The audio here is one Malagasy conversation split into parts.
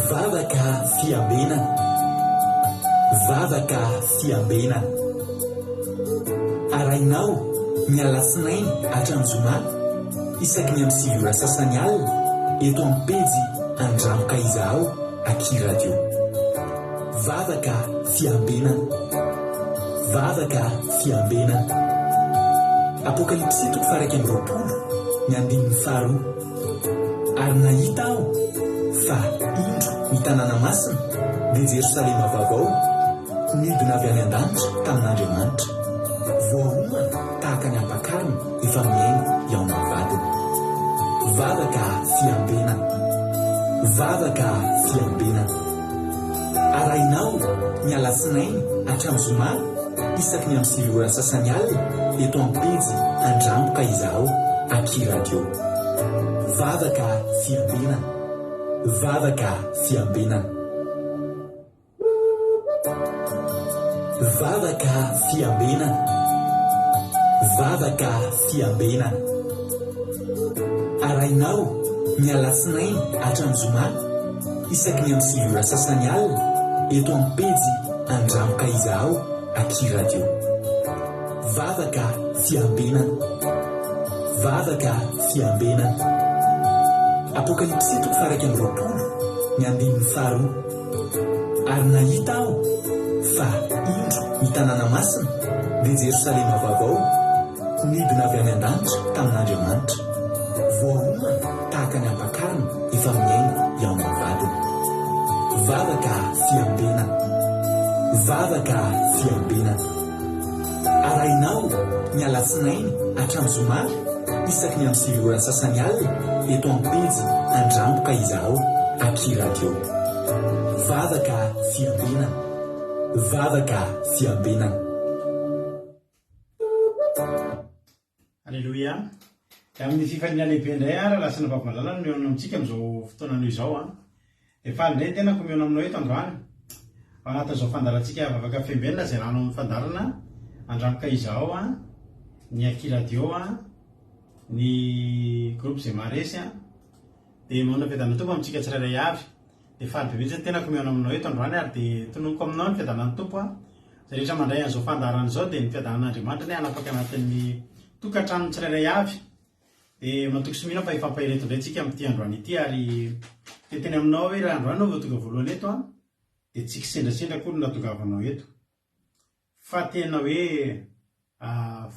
Vavaka fiambenana. Vavaka fiambenana. Arahinao ny alatsinainy hatramin'ny zoma isaky ny amin'ny 9 ora sasany alina eto amin'ny pejy Andramo ka izahao aky radio. Vavaka fiambenana. Vavaka fiambenana. Apokalypsy toko faha 21 ny andininy faharoa. Ary nahita aho fa indro ny tanàna masina, dia Jerosalema vaovao, nidina avy any an-danitra tamin'Andriamanitra, voaomana tahaka ny ampakarina efa mihaino hihaona amin'ny vadiny. Vavaka fiambenana. Vavaka fiambenana. Arahinao ny alatsinainy hatramin'ny zoma isaky ny amin'ny 9 ora sasany alina eto amin'ny pejy Andramo ka izahao aky radio. Vavaka fiambenana. Vavaka fiambenana. Vavaka fiambenana. Vavaka fiambenana. Arahinao ny alatsinainy hatramin'ny zoma isaky ny amin'ny 9 ora sasany alina eto amin'ny pejy Andramo ka izahao aky radio. Vavaka fiambenana. Vavaka fiambenana. Apokalypsy toko faha 21 ny andininy faharoa. Ary nahita aho fa indro ny tanàna masina, dia Jerosalema vaovao, nidina avy any an-danitra tamin'Andriamanitra, voaomana tahaka ny ampakarina efa mihaingo hihaona amin'ny vadiny. Vavaka fiambenana. Vavaka fiambenana. Arahinao ny alatsinainy hatramin'ny zoma isaky ny amin'ny 9 ora sasany alina eto amin'ny pejy Andramo ka izahao aky radio. Vavaka fiambenana. Vavaka fiambenana. Aleloia. Dia amin'ny fifaliana lehibe indray ary raha sy nababo malala no mihaona amintsika amin'izao fotoana anio izao an. Dia faly indray ny tenako mihaona aminao eto androany. Ao anatin'izao fandaharantsika vavaka fiambenana izay rano amin'ny fandaharana Andramoka izao an, ny Aky Radio an, ny groupe izay maharesy an. Dia mahaona fiadanana Tompo amintsika tsirairay avy. Dia faly be mihitsy ny tenako mihaona aminao eto androany ary dia tononiko aminao ny fiadanan'ny Tompo an. Izay rehetra mandray an'izao fandaharana izao dia ny fiadanan'Andriamanitra anie hanapaka anatin'ny tokantranony tsirairay avy. Dia matoky sy mino aho fa hifampahery eto indray tsika amin'ity androany ity ary te hiteny aminao hoe raha androany ianao vao tonga voalohany eto an, dia tsy kisendrasendra akory no nahatongavanao eto. Fa tena hoe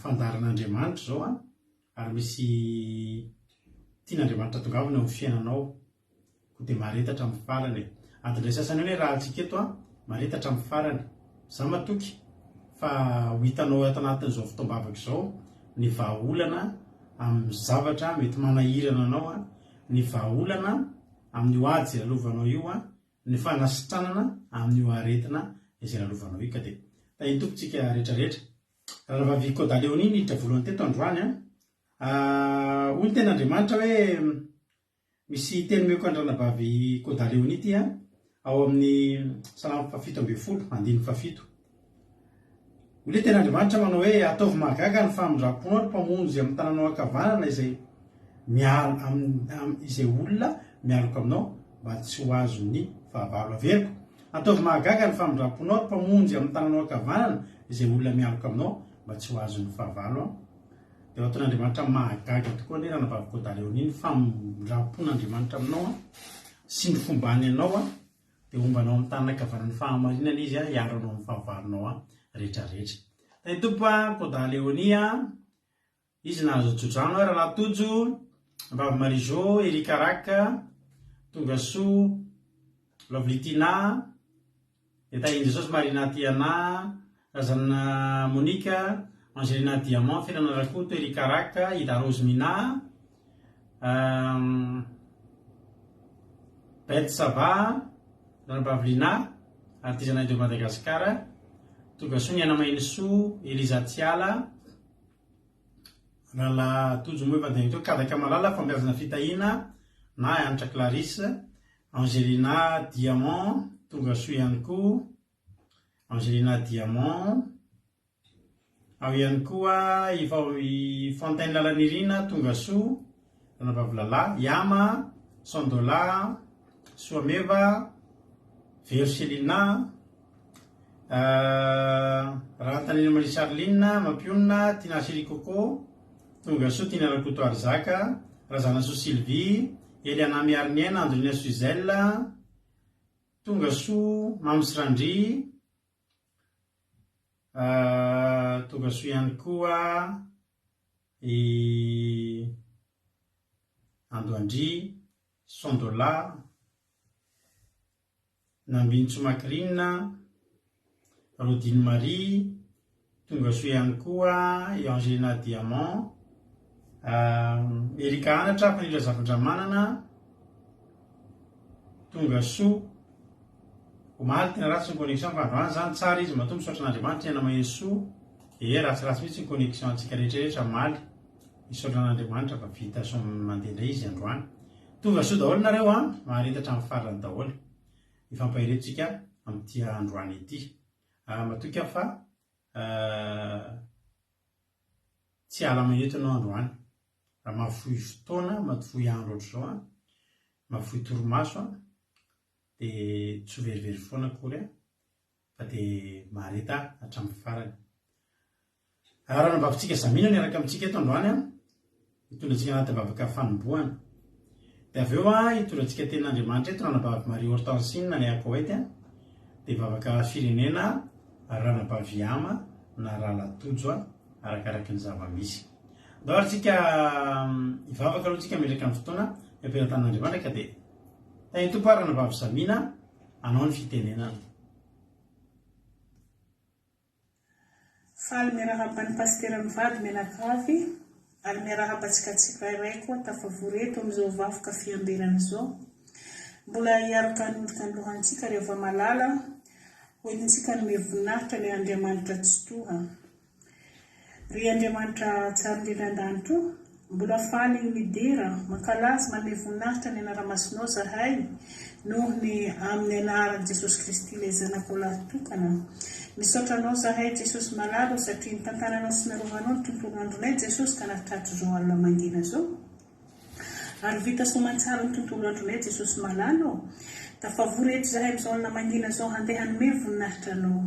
fandaharan'Andriamanitra izao an, ary misy tian'Andriamanitra tongavana eo amin'ny fiainanao, koa dia mahareta hatramin'ny farany e. Adiny iray sasany eo anie raha antsika eto an, mahareta hatramin'ny farany. Za matoky fa ho hitanao ato anatin'izao fotoam-bavaka izao ny vahaolana amin'ny zavatra mety manahirana anao an, ny vahaolana amin'io ady izay lalovanao io an, ny fanasitranana amin'io aretina izay lalovanao io ka dia tahin'ny Tompo tsika rehetra rehetra. Rahavavy Koda Léonie niditra voalohany teto androany an. Hoy ny tenin'Andriamanitra hoe misy teny omeko an-dRanabavy Koda Léonie ity an, ao amin'ny Salamo fahafito ambinifolo, andininy fahafito. Hoy ilay tenin'Andriamanitra manao hoe ataovy mahagaga ny famindram-ponao ry Mpamonjy amin'ny tananao ankavanana izay mial amin'ny izay olona mialoka aminao mba tsy ho azon'ny fahavalo. Averiko, ataovy mahagaga ny famindram-ponao ry Mpamonjy amin'ny tananao ankavanana izay olona mialoka aminao mba tsy ho azon'ny fahavalo. Dia ho ataon'Andriamanitra mahagaga tokoa anie Ranabavy Godaleonie ny famindram-pon'Andriamanitra aminao sy ny fombany anao. Dia homba anao amin'ny tanana ankavanan'ny fahamarinana Izy hiaro anao amin'ny fahavalonao rehetra rehetra. Tahin'ny Tompo a, Koda Léonie a, izy nahazo tsodrano a, Rahalahy Tojo, Vavy Marie Jo, Eric Arak, Tongasoa, Lovely Tina, dia tahin'i Jesosy Marina Tiana, Razana Monica, Angelina Diamant, Felana Rakoto, Eric Arak, Ida Rose Mina, Beth Sava, Ranabavy Lina, Artisanat de Madagascar, Tongasoa Ny Aina Mahinisoa, Eliza Tsiala, Rahalahy Tojo moa efa niteneniko teo, Kadaka Malala, Fampiazana Fitahiana, na Hanitra Clarisse, Angelina Diamant, Tongasoa ihany koa, Angelina Diamant, Ao ihany koa i Fontaine Lalanirina, Tongasoa, Ranabavy Lala, Yama, Sandola, Soameva, Vero Selina, Rahantanina Marie Charline, Mampionona, Tina Chérie Coco, Tongasoa Tiana Rakotoarizaka, Razanasoa Sylvie, Eliana Mihariniaina, Andrina Suzelle, Tongasoa Mamy sy Randria, Tongasoa ihany koa i Andoandria, Sondola, Nambinintsoa Macrine, Rodine Marie, Tongasoa ihany koa i Angelina Diamant, Erika Anatra, Fanilo Razafindramanana, Tongasoa. Omaly tena ratsy ny connexion fa androany zany tsara izy matoa misaotra an'Andriamanitra ny anamahery soa ee ratsiratsy mihitsy ny connexion antsika rehetra rehetra omaly misaotra an'Andriamanitra fa vita soa mandeha indray izy androany tonga soa daholo nareo an mahareta hatramin'ny farany daholo hifampahereto tsika amin'ity androany ity matoky aho fa tsy hiala maheto ianao androany raha mahafoy fotoana mahafoy andro ohatr'izao an mahafoy torimaso an dia tsy ho verivery foana akory an, fa dia mahareta hatramin'ny farany. Ranabavintsika Zamina miaraka amintsika eto androany an, hitondra antsika anaty vavaka fanombohana. Dia avy eo an, hitondra antsika tenin'Andriamanitra eto Ranabavy Marie Hortensine any Koweït an, dia vavaka firenena Ranabavy Ama na Ralatojo an, arakaraky ny zava-misy. Andao ary tsika hivavaka aloha tsika metraka ny fotoana eo am-pelatanan'Andriamanitra ka dia Tahin'ny Tompo ary Ranabavy Zamina anao ny fitenenana. Faly miarahaba an'i Pasitera mivady mianakavy ary miarahaba antsika tsirairay koa tafavory eto amin'izao vafoka fiambenana izao. Mbola hiaraka hanondrika ny lohantsika ry hava-malala ho entintsika hanome voninahitra ilay Andriamanitra Tsitoha. Ry Andriamanitra tsara indrindra an-danitra o, mbola faly midera, mankalaza, manome voninahitra ny anara-masinao zahay noho ny amin'ny anaran'i Jesosy Kristy ilay Zanakao lahy tokana. Misaotra Anao zahay Jesosy malala o satria nitantananao sy narovanao ny tontolo andronay Jesosy ka nahatratra izao alina mangina izao. Ary vita soamantsara ny tontolo andronay Jesosy malala ô! Tafavory eto izahay amin'izao alina mangina izao handeha hanome voninahitra Anao.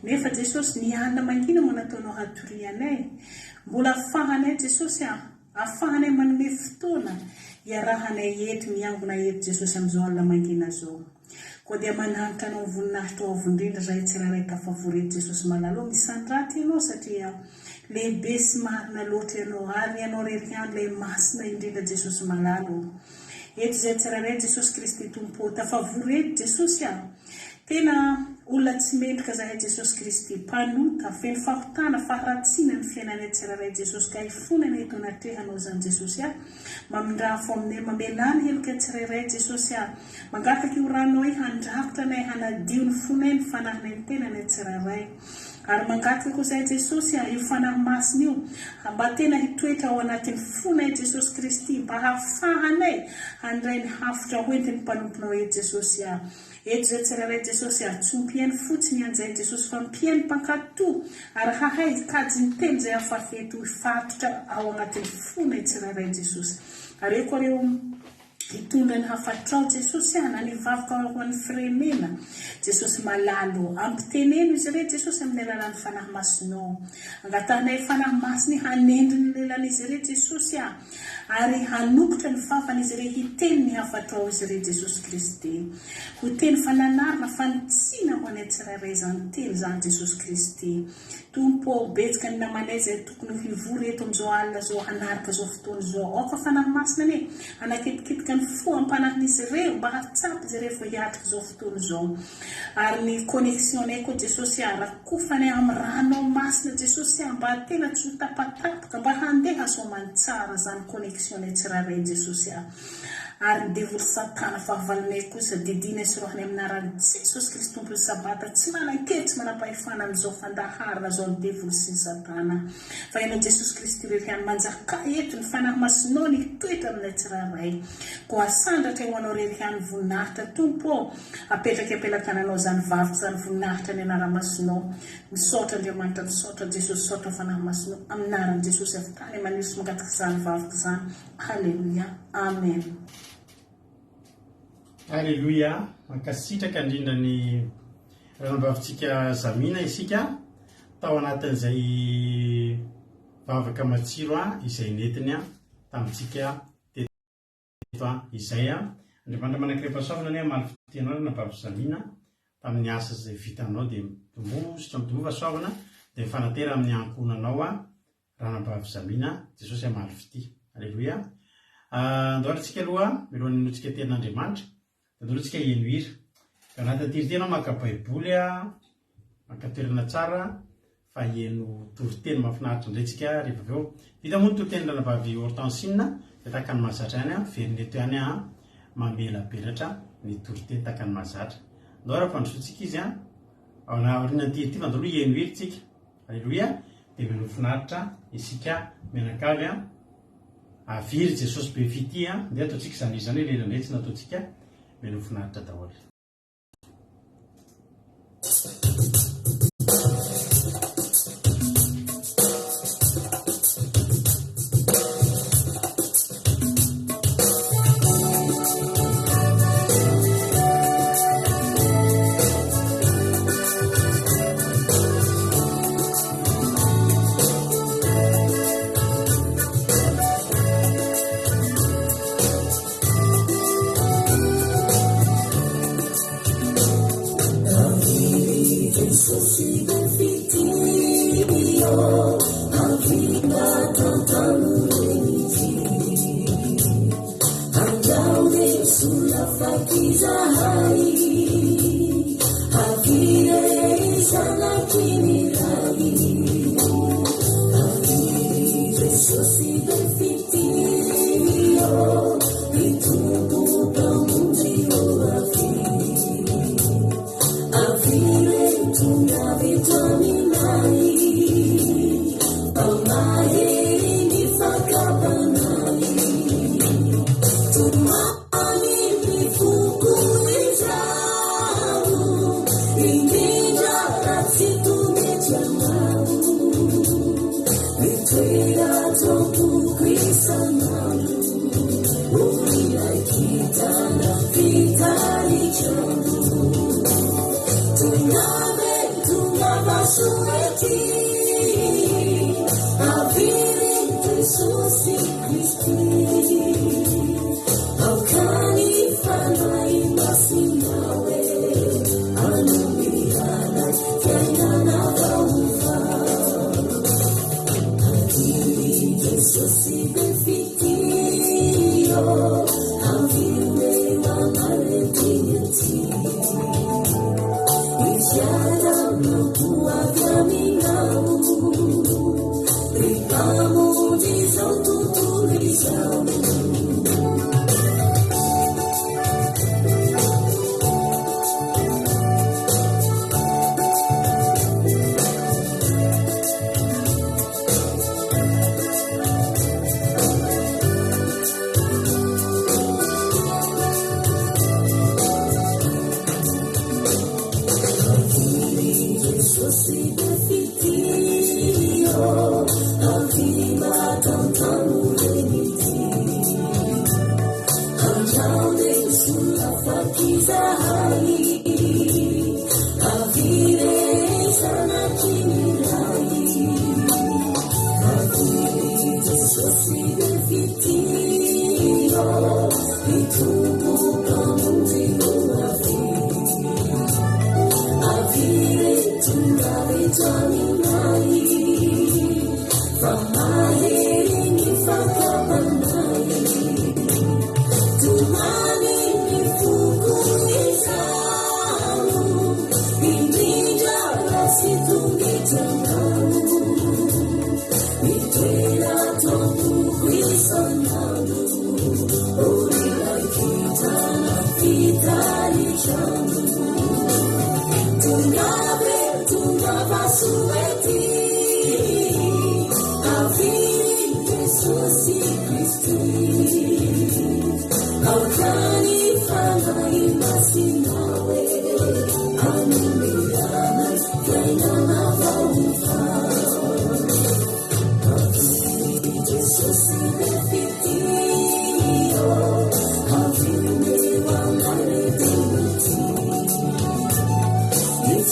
Nefa Jesosy, ny alina mangina moa nataonao hatorianay. Mbola afahanay Jesosy a! Afahanay manome fotoana iarahanay eto miangona eto Jesosy amin'izao alina mangina izao. Koa dia mananitra Anao ny voninahitrao avo indrindra izahay tsirairay tafavory eto Jesosy malala ô misandratra Ianao satria lehibe sy marina loatra Ianao ary Ianao irery ihany ilay masina indrindra Jesosy malala ô eto izahay tsirairay Jesosy Kristy Tompo ô tafavory eto Jesosy a tena olona tsy mendrika izahay Jesosy Kristy mpanota feno fahotana faharatsiana ny fiainanay tsirairay Jesosy ka hifonana eto anatrehanao izany Jesosy a Mamindrà fo aminay, mamelà ny heloka tsirairay Jesosy a! Mangataka io ranao io handrakotra anay, hanadio ny fonay, ny fanahinay, ny tenanay tsirairay. Ary mangataka koa zahay Jesosy a, io Fanahy Masina io mba tena hitoetra ao anatin'ny fonay Jesosy Kristy mba hahafahanay handray ny hafitra hoentin'ny mpanomponao eto Jesosy a. Eto izay tsirairay Jesosy ary tsy ho mpihaino fotsiny ihany zahay Jesosy fa mpihaino mpankatò ary hahay hikajy ny teny izay afafy eto hifatotra ao agnatin'ny fonay tsirairay Jesosy ary eko areo hitondra ny hafatrao Jesosy ah na ny vavaka ho an'ny firenena Jesosy malala ô ampiteneno izy ireo Jesosy amin'ny alalan'ny Fanahy Masinao angatahanay Fanahy Masiny hanendry ny lelan'izy ireo Jesosy ah Ary hanokitra ny vavan'izy ireo hiteny ny hafatrao izy ireo Jesosy Kristy. Ho teny fananarana, fanitsiana ho anay tsirairay izany teny izany Jesosy Kristy. Tompo ô, betsaka ny namanay izay tokony ho hivory eto amin'izao alina izao hanaraka izao fotoana izao. Aoka Fanahy Masina anie hanakitikitika ny fo am-panahin'izy ireo mba hahatsapa izy ireo fa hiatrika izao fotoana izao. Ary ny connexion-nay koa Jesosy a, rakofanay amin'ny ranao masina Jesosy a, mba tena tsy ho tapatapaka, mba handeha soamantsara zany connexion-nay tsirairay Jesosy a. Ary ny devoly satana fahavalonay kosa didinay sy roahinay amin'ny anaran'i Jesosy Kristy Tompon'ny Sabata, tsy manan-kery tsy manam-pahefana amin'izao fandaharana zao ny devoly sy ny satana. Fa Ianao Jesosy Kristy irery ihany manjakà eto, ny Fanahy Masinao ny hitoetra aminay tsirairay. Koa asandratra eo Anao irery ihany ny voninahitra Tompo ô. Apetraky am-pelatananao izany vavaka izany voninahitra ny anara-masinao. Misaotra Andriamanitra misaotra Jesosy misaotra Fanahy Masinao amin'ny anaran'i Jesosy avy tany aman'io sy mangataka izany vavaka izany. Aleloia. Amen. Aleloia! Mankasitraka indrindra ny ranabavintsika Zamina isika tao anatin'izay vavaka matsiro izay nentiny tamintsika teto izay. Andriamanitra manan-karem-pahasoavana anie hamaly fitia anao ranabavy Zamina tamin'ny asa izay vitanao dia mitomboa mitomboa fahasoavana dia mifanatera amin'ny ankohonanao Ranabavy Zamina, Jesosy hamaly fitia. Aleloia. Andao ary tsika aloha, mialohan'ny hinoantsika tenin'Andriamanitra, dia andao aloha tsika heno hira. Ka anatin'ity hira ity ianao maka Baiboly, maka toerana tsara, fa heno toriteny mahafinaritra indray tsika rehefa avy eo. Vita moa ny toritenin'ny Ranabavy Hortensine, dia tahaka ny mahazatra ihany, miverina eto ihany aho mamelabelatra ny toriteny tahaka ny mahazatra. Andao ary ampandrosoantsika izy, aorianan'ity hira ity fa andao aloha heno hira tsika. Aleloia dia mino finaritra isika mianakavy a! Avia ry Jesosy be fitia a! Ndeha ataontsika izany hira izany ela indray tsy nataontsika, mino finaritra daholo.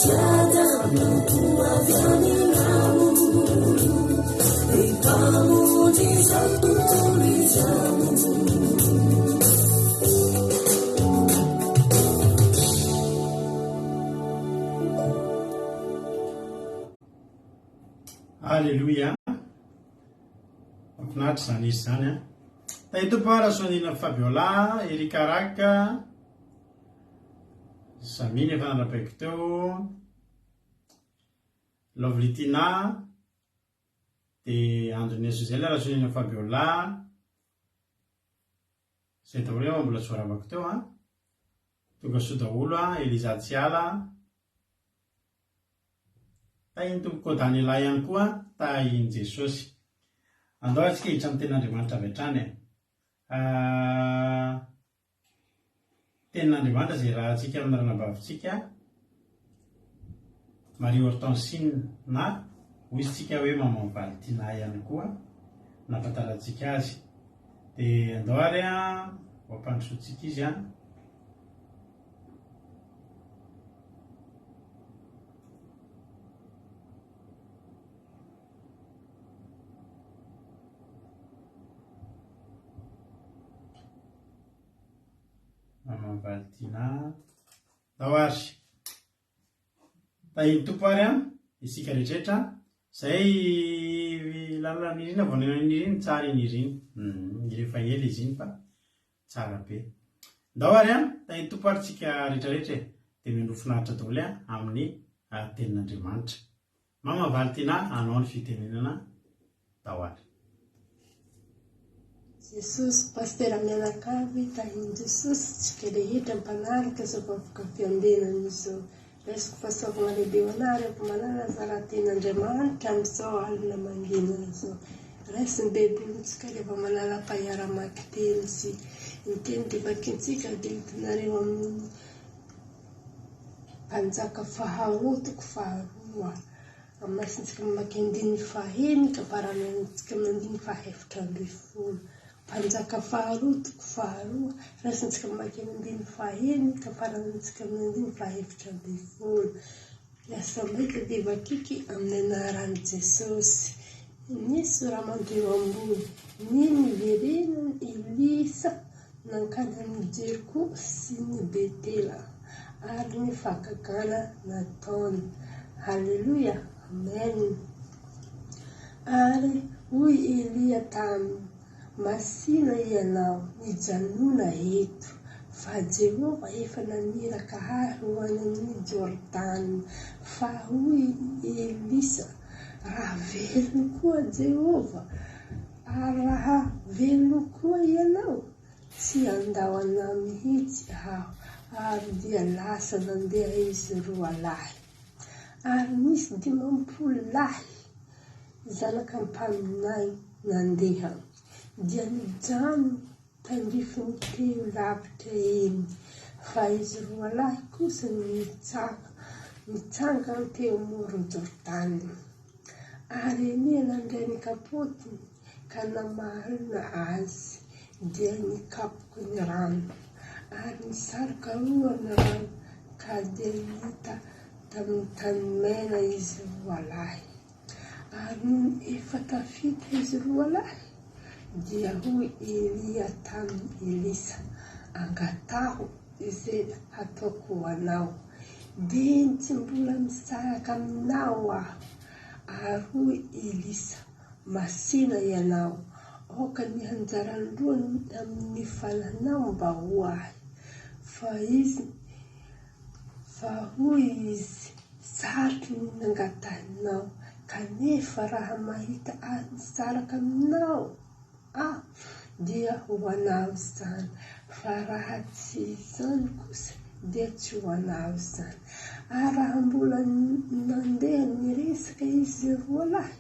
fiadanam-po avy aminao, ry Mpamonjy izao tontolo izao. Aleloia! Mahafinaritra izany izy izany an! Tahin'ny Tompo a, Rasoanirina Fabiola, Eric Araka, Sammy efa narabaiko teo, Lovely Tina, dia Andron'ny Suzelle Rasoanirina Fabiola, izay daholo angamba mbola tsy voaravako teo an! Tonga soa daholo an, Eliza Tsiala, Tahin'ny Tompoko Daniela ihany koa tahin'i Jesosy. Andao atsika hiditra amin'ny tenin'Andriamanitra avy hatrany e. Tenin'Andriamanitra izay irahantsika amin'ny ranabavintsika Marie Hortensine na hoy isika hoe Maman Valentina ihany koa nahafantarantsika azy. Dia andao ary ho ampandrosoantsika izy an. Maman Valtina. Ndao ary. Tahin'ny Tompo ary an, isika rehetrarehetra. Zay lalana nirina vao nirina tsara iny iriny. Hmm, rehefa ela izy iny fa Tsara be. Ndao ary an, tahin'ny Tompo ary tsika rehetra rehetra e. Dia miandroa finaritra daholo an amin'ny tenin'Andriamanitra. Mama Valentina anao ny fitenenana ndao ary. Jesosy Pasitera mianakavy tahin'i Jesosy tsika rehetra mpanaraka izao vahoaka fiambenana izao. Raisiko fahasoavana lehibe ho anah ry Malala zara tena Andriamanitra amin'izao alina mangina izao. Raiso ny baibolintsika ry Malala fa hiara-mamaky teny sy ny teny dia vakintsika dia hitanareo amin'ny Mpanjaka faharoa toko faharoa. Amasintsika mamaky andininy faheny ka faranantsika amin'ny andininy fahaefatra ambin'ny folo. Mpanjaka faharoa toko faharoa, raisintsika mamaky ny andininy faheny ka faranantsika amin'ny andininy fahaefatra ambin'ny folo. Lasa maika dia vakiky amin'ny anaran'i Jesosy. Nisy ramatoa eo ambony, ny niverenan'i Elisa nankany amin'i Jeriko sy ny Betela, ary ny fahagagana nataony. Haleloia! Amen! Ary hoy Elia taminy, Masìna ianao, mijanòna eto, fa Jehovah efa naniraka ahy ho any amin'i Jordana. Fa hoy Elisa, Raha velona koa Jehovah, ary raha velona koa ianao, tsy handao anao mihitsy aho. Ary dia lasa nandeha izy roa lahy. Ary nisy 50 lahy zanaka mpaminany nandeha, dia nijanona tandrifiny teo lavitra eny, fa izy roa lahy kosa nitsangana teo amoron'i Jordana. Ary Elia nandray ny kapaotiny ka namalona azy, dia nikapoka ny rano, ary nisarika roa ny rano, ka dia hita tamin'ny tany maina izy roa lahy. Ary nony efa tafita izy roa lahy, dia hoy Elia tamin'i Elisa, Angataho izay hataoko ho anao, dieny tsy mbola misaraka aminao aho. Ary hoy Elisa, Masìna ianao, aoka ny anjaran-droa amin'ny fananao mba ho ahy. Fa izy, fa hoy izy, Sarotro ny nangatahinao, kanefa raha mahita ahy misaraka aminao aho, dia ho anao izany, fa raha tsy izany kosa, dia tsy ho anao izany. Ary raha mbola nandeha niresaka izy roa lahy,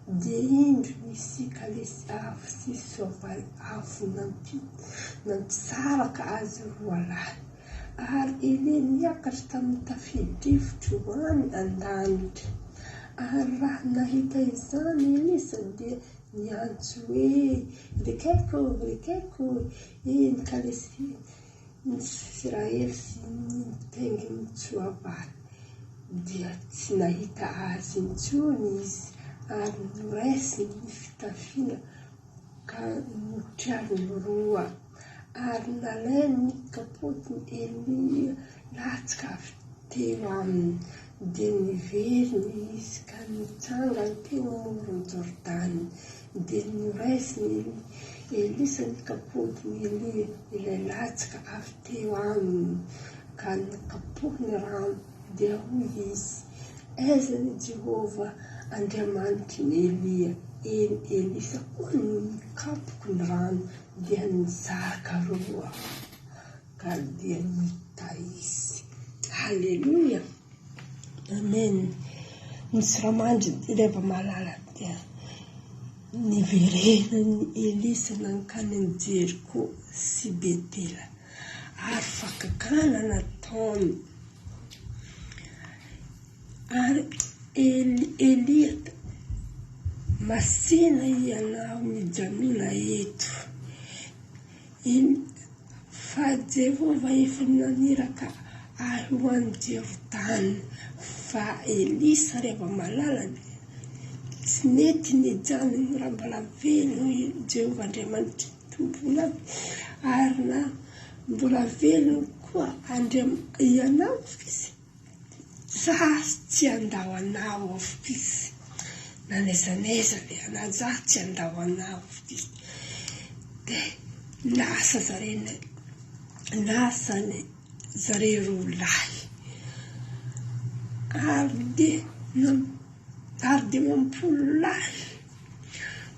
dia indro nisy kalesy afo sy soavaly afo nampisaraka azy roa lahy. Ary Elia niakatra tamin'ny tafio-drivotra ho any an-danitra. Ary raha nahita izany Elisa dia niantso hoe, Ry kaiky ô, ry kaiky ô, eny kalesin'ny Israely sy ny nitaingin-tsoavaly. Dia tsy nahita azy intsony izy, ary noraisiny ny fitafiana ka notriariny roa, ary nalainy ny kapotin'i Elia latsaka avy teo aminy. Dia niverina izy ka nitsangana teo amoron'i Jordana. Dia noraisin'i Elisa ny kapotin'i Elia ilay latsaka avy teo aminy, ka nokapohiny rano. Dia hoy izy, Aiza ny Jehovah Andriamanitry ny Elia? Eny, Elisa koa no nikapoka ny rano, dia nizaka roa, ka dia nita izy. Haleloia! Amen! Ny siramandry Reva malala dia niverenan'i Elisa nankany amin'i Jeriko sy Betela, ary fakakana nataony. Ary Elia, Masìna ianao mijanona eto. Fa Jehovah efa naniraka ahy ho any Jordana. Fa Elisa reva malala dia tsy nety nijanona raha mbola velona i Jehovah Andriamanitry ny Tomponao, ary na mbola velona koa ianao izy. Za tsy handao anao ofisy na n'aiza n'aiza alehanao za tsy handao anao ofisy de lasa zare lasa zare roa lahy ary de ary 50 lahy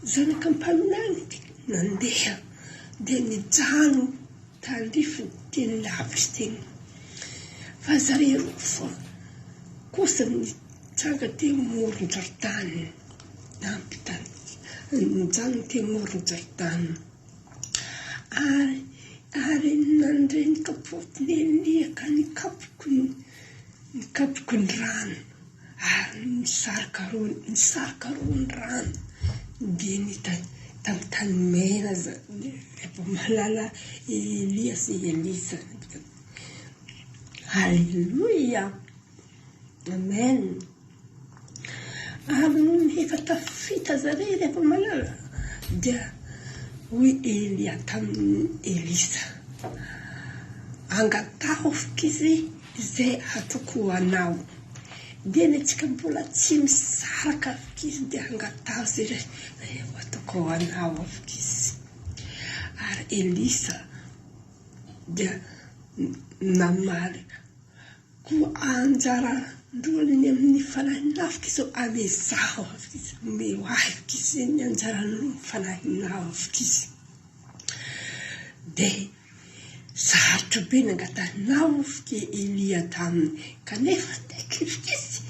zanaka mpaminany nandeha de nijano Tandrifiny teny lavitra teny fa zareo roa fô kosa nitsanga teo amoron-jordana nampita nijanona teo amoron-jordana ary ary nandre ny kapotin'i Elia ka nikapoky ny nikapoky ny rano Ary nisarika roa nisarika roa ny rano dia nita tamin'ny tany mena zany rehefa mahalala i Elia sy i Elisa. Aleloia! Amen! Ary nony efa tafita zareo rehefa mahalala dia hoy Elia tamin'i Elisa, Angataho izy Izay ataoko ho anao. Dia ny antsika mbola tsy misaraka afikizy dia angataho izay ho ataoko ho anao afikizy. Ary Elisa dia namaly, Koa anjaran-droany amin'ny fanahinao afikizy ô, amezaho afikizy, omeo ahy afikizy ny anjaran'ny fanahinao afikizy. Dia Sarotra be ny angatahinao i Elia taminy, kanefa nekeko izy.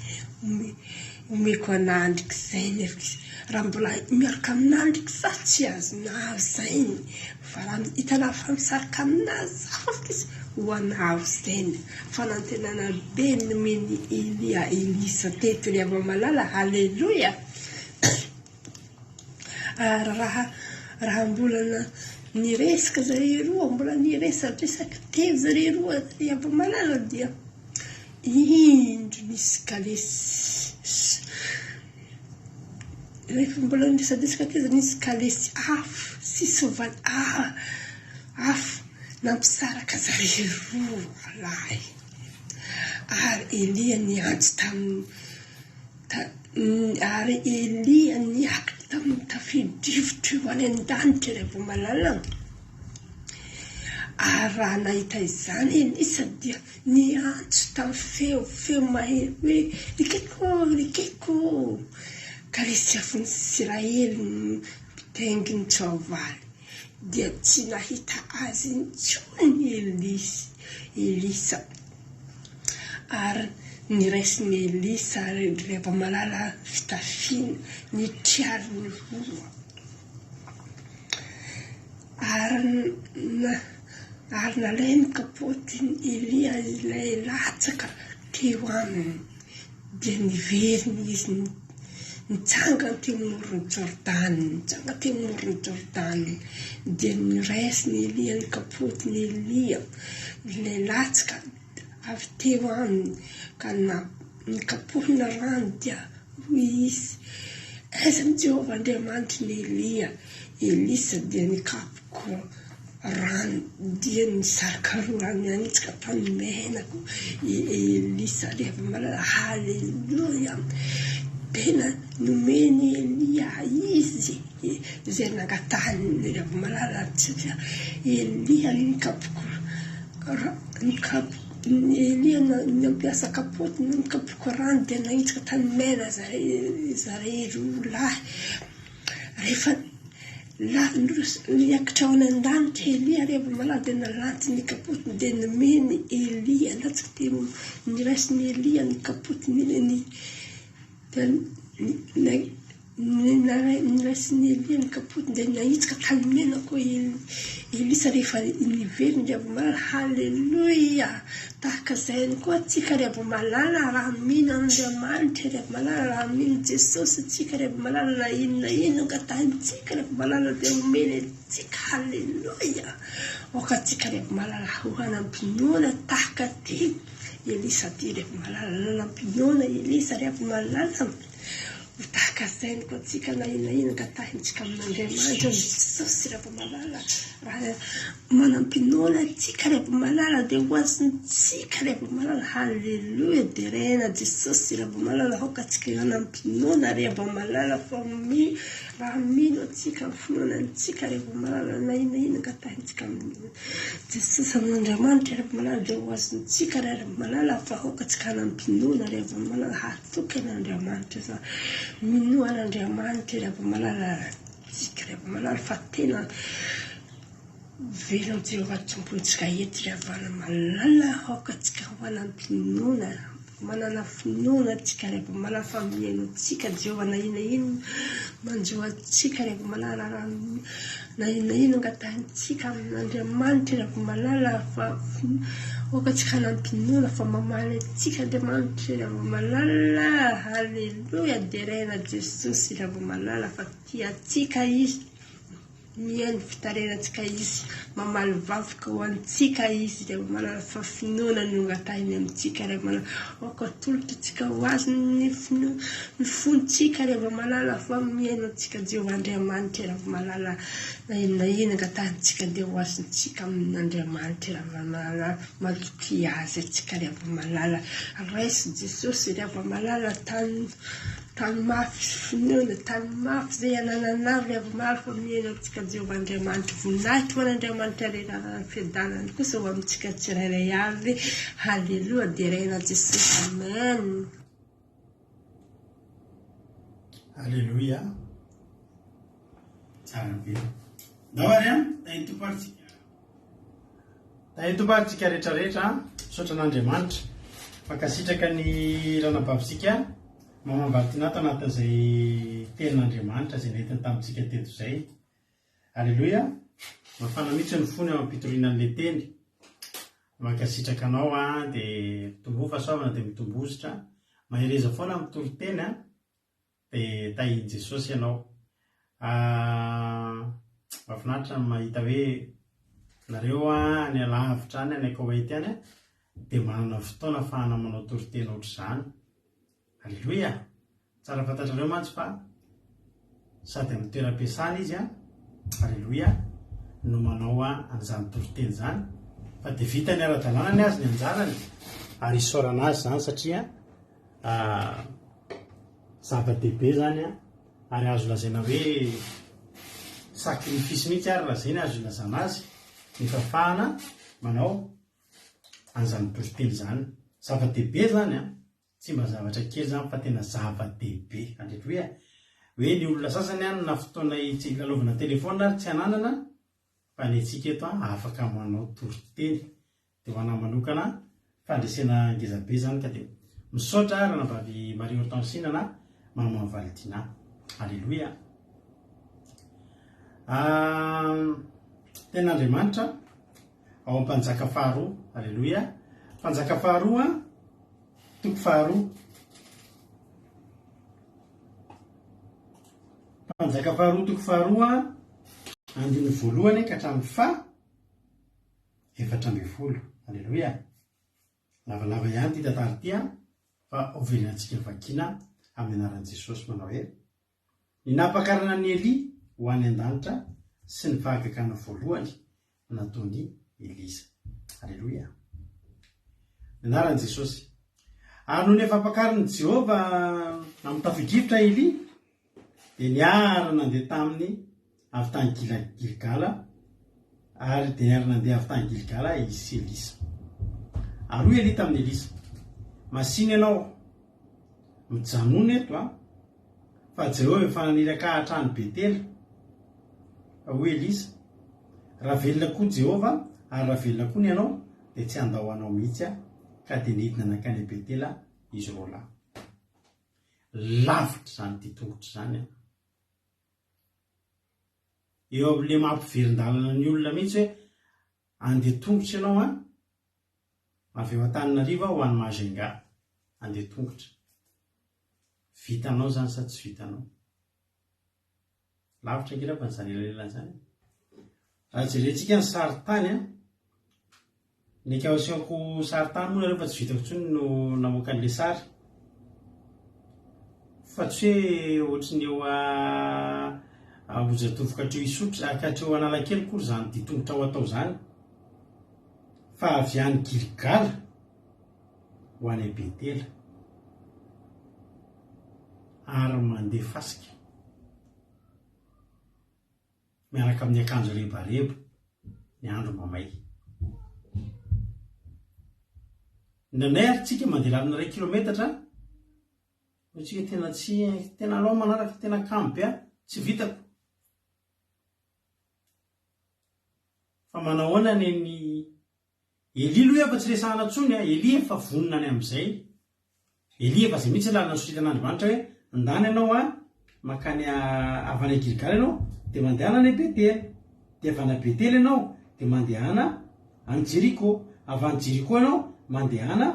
Omeko an'andriky izay nefa izy. Raha mbola miaraka amin'andriky za tsy azonao izay. Fa raha hitanao fa misaraka aminà za fotsiny izy, ho anao izay. Fanantenana be nomen'i Elia Elisa teto ry hava-malala. Haleloia! Ary raha raha mbola niresaka zareo roa, mbola niresadresaka teo zareo roa ry Hava-malala dia indro nisy kalesy rehefa mbola niresadresaka teo zareo nisy kalesy afo sy soavaly afo nampisaraka zareo roa lahy. Ary Elia niantso tamin'ny Ary Elia niakatra tamin'ny tafio-drivotra ho any an-danitra ry Avomalala. Ary raha nahita izany Elisa dia niantso tamin'ny feo, feo mahery hoe, Ry kaiky ô, ry kaiky ô! Ka resy afon'ny Isiraely mpitaingin-tsoavaly. Dia tsy nahita azy intsony Elisa. Ary niraisin'i Elisa ry Reva-malala fitafiana, nitriariny roa. Ary ary nalainy kapotin'i Elia ilay latsaka teo aminy, dia niverina izy nitsangana teo amoron'i Jordana, nitsangana teo amoron'i Jordana, dia noraisin'i Elia ny kapotin'i Elia, ilay latsaka avy teo aminy, ka na. nikapohina rano dia hoy izy, Aiza ny Jehovah Andriamanitry ny Elia? Elisa dia nikapoka rano dia nisarika rano nanitsika tany mena koa i Elisa ry hava-malala. Haleloia! Tena nomen'i Elia izy izay nangatahiny ry hava-malala satria Elia nikapoka nikapoka Elia nampiasa kapoty nikapoka rano dia nahitsika tany mena zareo roa lahy. Rehefa niakatra ho any an-danitra Elia ry hava-malala dia nalanty ny kapotiny dia nomeny Elia latsaka teo niraisin'i Elia ny kapotiny ny dia niraisin'i Elia ny kapotiny dia nahitsika tany mena koa Elisa rehefa niverina ry hava-malala. Haleloia! Tahaka izay ihany koa tsika ry hava-malala raha mino an'Andriamanitra ry hava-malala raha mino Jesosy tsika ry hava-malala na inona na inona angatahintsika ry hava-malala dia omeny antsika haleloia aoka tsika ry hava-malala ho hanam-pinoana tahaka ty Elisa ty ry hava-malala nanam-pinoana Elisa ry hava-malala Ho tahaka izay ny koa tsika na inona inona angatahintsika amin'Andriamanitra ny Jesosy ry Ravamalala raha manam-pinoana tsika ry Ravamalala dia ho azontsika ry Ravamalala haleloia deraina Jesosy ry Ravamalala aoka tsika hanam-pinoana ry Ravamalala fa mi raha mino antsika ny finoana antsika ry Ravamalala na inona inona angatahintsika amin'ny Jesosy amin'Andriamanitra ry Ravamalala dia ho azontsika ry Ravamalala fa aoka tsika hanam-pinoana ry Ravamalala Toky an'Andriamanitra za. Minoa an'Andriamanitra ry hava-malala tsika ry hava-malala fa tena velona Jehovah Tompontsika eto ry havana malala aoka tsika ho hanam-pinoana manana finoana tsika ry hava-malala fa mihaino antsika Jehovah na inona inona manjo antsika ry hava-malala raha Na inona inona angatahintsika amin'Andriamanitra ry Ravomalala fa aoka tsy hanam-pinoana fa mamaly antsika Andriamanitra ry Ravomalala Haleloia deraina Jesosy ry Ravomalala fa tia antsika Izy mihaino fitarerantsika Izy mamaly vavaka ho antsika Izy ry Ravomalala fa finoana no angatahiny amintsika ry Ravomalala aoka atolotra antsika ho Azy ny finoana Ny fontsika ry hava-malala fa mihaino antsika Jehovah Andriamanitra ry hava-malala na inona na inona angatahintsika dia ho azontsika amin'Andriamanitra ry hava-malala matokia Azy antsika ry hava-malala raiso Jesosy ry hava-malala tany tany mafy finoana tany mafy izay anananao ry hava-malala fa mihaino antsika Jehovah Andriamanitra voninahitra ho an'Andriamanitra ry rarana fiadanana kosa ho amintsika tsirairay avy haleloia deraina Jesosy amen. Aleloia. Tsara be. Ndao ary an, tahin'ny Tompo ary tsika. Tahin'ny Tompo ary tsika rehetra rehetra an. Misaotra an'Andriamanitra. Mankasitraka ny ranabavintsika Maman Valtina tao anatin'izay tenin'Andriamanitra izay nentiny tamintsika teto izay. Aleloia. Mafana mihitsy ny fony eo am-pitoriana an'ilay teny. Mankasitraka anao an, dia mitomboa fahasoavana dia mitombozitra. Mahereza foana amin'ny toriteny an, dia tahian'i Jesosy ianao. Mahafinaritra ny mahita hoe nareo any alavitra any, any Koweït any dia manana fotoana ahafahana manao toriteny ohatr'izany. Aleloia! Tsara fantatrareo mantsy fa sady amin'ny toeram-piasana izy an, aleloia, no manao an'izany toriteny izany, fa dia vitany ara-dalàna ny azy ny anjarany, ary isaorana azy izany satria zava-dehibe izany an, ary azo lazaina hoe sacrifice mihitsy ary raha izay ny azo ilazana azy, ny fahafahana manao an'izany toriteny izany. Zava-dehibe izany an! Tsy mba zavatra kely izany fa tena zava-dehibe. Aleloia! Hoe ny olona sasany any na fotoana hilalaovana telephone ary tsy ananana fa ny antsika eto afaka manao toriteny. Dia ho anah manokana fandresena ngeza be izany ka dia misaotra ranabavy Marie Hortensine na Maman Valdina. Aleloia! Tenin'Andriamanitra ao Mpanjaka faharoa. Aleloia! Mpanjaka faharoa. Toko faharoa. Mpanjaka faharoa toko faharoa andininy voalohany ka hatramin'ny faha 14. Aleloia. Lavalava ihany ity tantara ity an. Fa hoverenantsika vakiana amin'ny anaran'i Jesosy manao hoe, Ny nampakarana an'i Elia ho any an-danitra sy ny fahagagana voalohany nataon'i Elisa. Aleloia! Ny anaran'i Jesosy. Ary nony efa ampakarin'i Jehovah amin'ny tafio-drivotra Elia, dia niara-nandeha taminy avy tany Gilgala, ary dia niara-nandeha avy tany Gilgala izy sy Elisa. Ary hoy Elia tamin'i Elisa, Masìna ianao, mijanòna eto aho, fa Jehovah efa naniraka ahy hatrany Betela. Fa hoy Elisa, Raha velona koa Jehovah, ary raha velona koa ny anao, dia tsy handao anao mihitsy aho. Ka dia nidina nankany Betela izy roalahy. Lavitra izany dia tongotra izany an! Eo amin'ilay mampiverin-dalana ny olona mihitsy hoe andeha tongotra ianao an, avy eo Antananarivo ho any Majunga, andeha tongotra. Vitanao izany sa tsy vitanao? Lavitra ange raha izany elanelana izany. Raha jerentsika ny sarintany an, ny asehoko sarintany moa nareo fa tsy vitako intsony no namoaka an'ilay sary. Fa tsy hoe ohatry ny eo Ambohijatovo ka hatreo Isotry, ka hatreo Analakely akory izany dia tongotra ho atao izany. Fa avy any Gilgala ho any Betela. Ary mandeha fasika. Miaraka amin'ny akanjo rebareba ny andro mamay. Indraindray ary tsika mandeha lalana iray kilometatra, hoy tsika tena tsy, tena alao manaraka, tena kamo be aho, tsy vitako. Fa manahoana ny an'i Elia aloha efa tsy resahana intsony a, Elia efa vonona any amin'izay. Elia efa izay mihitsy lalana nosoritan'Andriamanitra hoe ndana ianao a, mankany avy any Gilgala ianao dia mandehana any Betela, dia avy any Betela ianao dia mandehana any Jeriko, avy any Jeriko ianao mandehana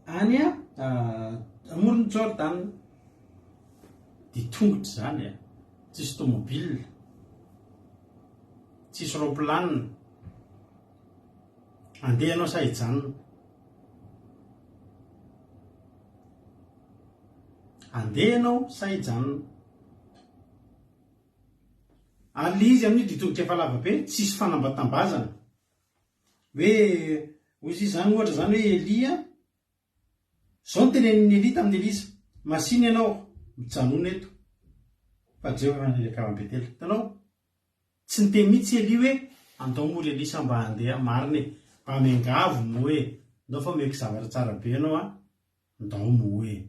any amoron'i Jordana. Dia tongotra izany a, tsisy tomobile, tsisy roplanina. Andeha ianao sa hijanona? Andeha ianao sa hijanona? Ary le izy amin'io dia tongotra efa lava be, tsisy fanambatambazana. Hoe, hoy izy izany ohatra izany hoe Elia, izao no tenenin'i Elia tamin'i Elisa, Masìna ianao, mijanona eto, fa Jehovah efa naniraka avy any Betela. Hitanao? Tsy niteny mihitsy Elia hoe, Andao moa ry Elisa mba handeha, marina e! Mba miangavy moa e! Ndao fa omeko zavatra tsara be ianao an! Ndao moa e!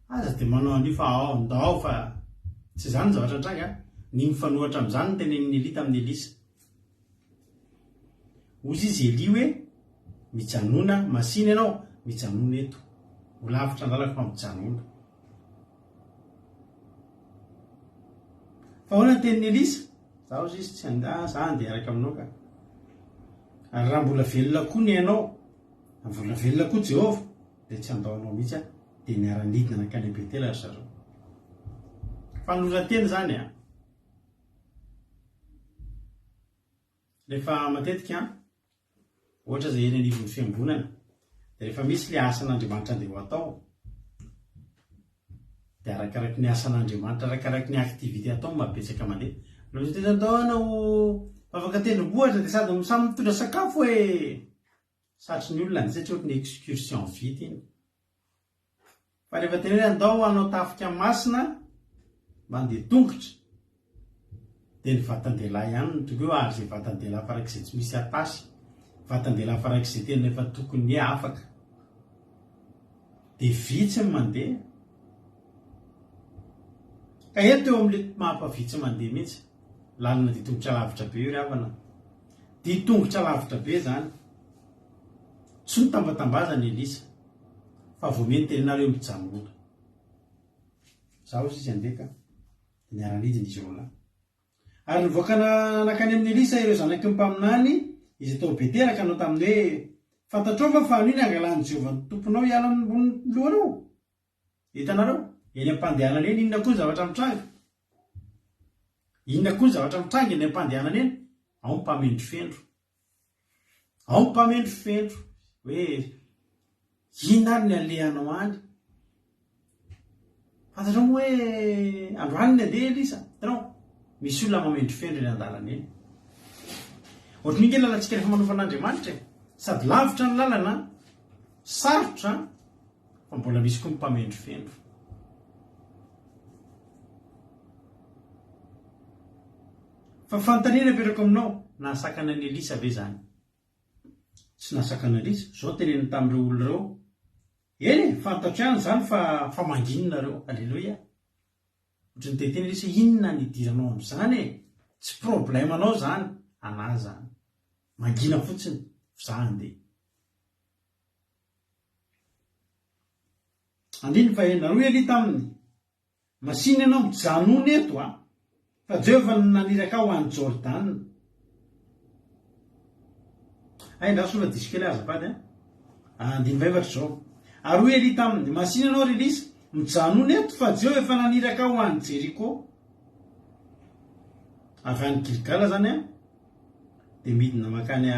Aza dia manao an'io fa ao, ndao fa. Tsy izany ny zavatra nitranga an! Ny mifanohitra amin'izany no tenenin'i Elia tamin'i Elisa. Hozy izy Elia hoe, Mijanona, masìna ianao, mijanona eto. Ho lavitra ny lalako fa mijanona. Fa ahoana ny tenin'i Elisa? Za hozy izy tsy handeha, za handeha hiaraka aminao ka. Ary raha mbola velona koa ny ainao, raha mbola velona koa Jehovah, dia tsy handao anao mihitsy aho. Dia niara-nidina nankany Betela ry zareo. Fanoloran-tena izany an! Rehefa matetika an, ohatra izay eny anivon'ny fiangonana, dia rehefa misy ilay asan'Andriamanitra andeha ho atao, dia arakaraky ny asan'Andriamanitra, arakaraky ny activité atao no mahabetsaka mandeha. Raha misy tena atao hanao vavaka an-tendrombohitra dia sady samy mitondra sakafo e! Satry ny olona andeha satria ohatry ny excursion vita iny. Fa rehefa tena hoe andao hanao tafika masina mandeha tongotra dia ny vatan-dehilahy ihany no tokony eo ary izay vatan-dehilahy farak'izay tsy misy atasy, vatan-dehilahy farak'izay tena efa tokony hoe afaka dia vitsy ny mandeha. Ka eto eo amin'ilay maha-vitsy mandeha mihitsy, lalana dia tongotra lavitra be io ry havana. Dia tongotra lavitra be izany. Tsy notambatambazana i Elisa. Fa vao miha nitenenareo mijanona. Zaho hozy izy handeha ka. Dia niara-nidina izy roalahy. Ary nivoaka nankany amin'i Elisa ireo zanaky ny mpaminany izay tao Betela ka nanao taminy hoe, Fantatrao va fa anio ny hangalan'i Jehovah ny Tomponao hiala ambonin'ny lohanao? Hitanareo? Eny am-pandehanana eny, inona koa ny zavatra mitranga? Inona koa ny zavatra mitranga eny am-pandehanana eny? Ao ny mpamendrofendro. Ao ny mpamendrofendro. Hoe, inona ary ny alehanao any? Fantatrao moa hoe androany ny andeha Elisa? Hitanao? Misy olona mamendrofendro eny an-dalana eny. Ohatran'io nge lalantsika rehefa manompo an'Andriamanitra e. Sady lavitra ny lalana, sarotra, fa mbola misy koa ny mpamendrofendro. Fa fanontaniana apetrako aminao, nahasakana an'i Elisa ve izany? Tsy nahasakana an'i Elisa. Izao teneniny tamin'ireo olona ireo, Eny e, fantatro ihany izany fa fa mangina nareo. Aleloia. Ohatry ny te-hiteny Elisa hoe inona ny idiranao amin'izany e? Tsy problème anao izany, anah izany. Mangina fotsiny, f'izaho handeha. Andininy fahenina. Hoy Elia taminy, Masìna ianao, mijanòna eto a! Fa Jehovah no naniraka ahy ho any Jordana. Hay, andraso aloha diso kely aho azafady a! Andininy fahefatra izao. Ary hoy Elia taminy, Masìna ianao, ry Elisa, mijanòna eto, fa Jeho efa naniraka ahy ho any Jeriko. Avy any Gilgala izany an, dia midina mankany a,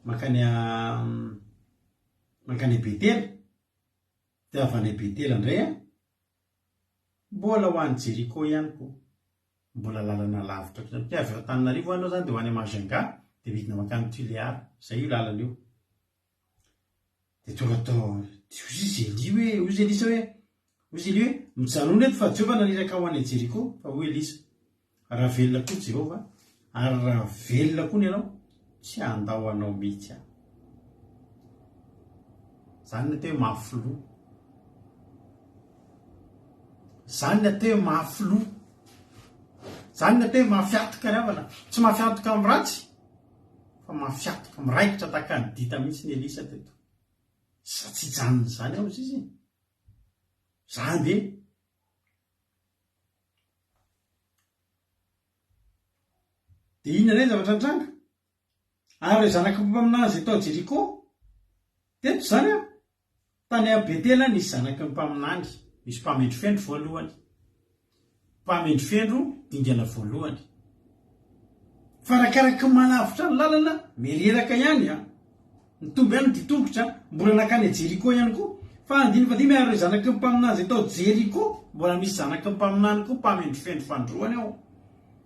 mankany a, mankany Betela. Dia avy any Betela indray an, mbola ho any Jeriko ihany koa. Mbola lalana lavitra koa izany. Avy eo Antananarivo ianao izany dia ho any Majunga, dia midina mankany Tuléar. Izay io lalana io. Dia tonga tao, dia hoy izy Elia hoe, hoy izy Elisa hoe, hoy izy Elia hoe, mijanona eto fa Jehovah naniraka ho any Jeriko. Fa hoy Elisa, Raha velona koa Jehovah, ary raha velona koa ny anao, tsy handao anao mihitsy aho. Izany ny atao hoe mafy loha. Izany ny atao hoe mafy loha. Izany ny atao hoe mafy antoka ry havana. Tsy mafy antoka amin'ny ratsy, fa mafy antoka, miraikitra tahaka ny dita mihitsy ny Elisa teto. Za tsy hijanona izany aho izy e. Za andeha. Dia inona indray ny zavatra nitranga? Ary ireo zanaky ny mpaminany izay tao Jeriko, teto izany an, tany Betela nisy zanaky ny mpaminany, nisy mpamendrofendro voalohany. Mpamendrofendro dingana voalohany. Fa arakaraky ny mahalavitra ny lalana, mireraka ihany an. Nitombo ihany ny dian-tongotra, mbola nankany Jeriko ihany koa. Fa andininy fahadimy, ary ireo zanaky ny mpaminany izay tao Jeriko, mbola misy zanaky ny mpaminany koa mpamendrofendro fandroany ao.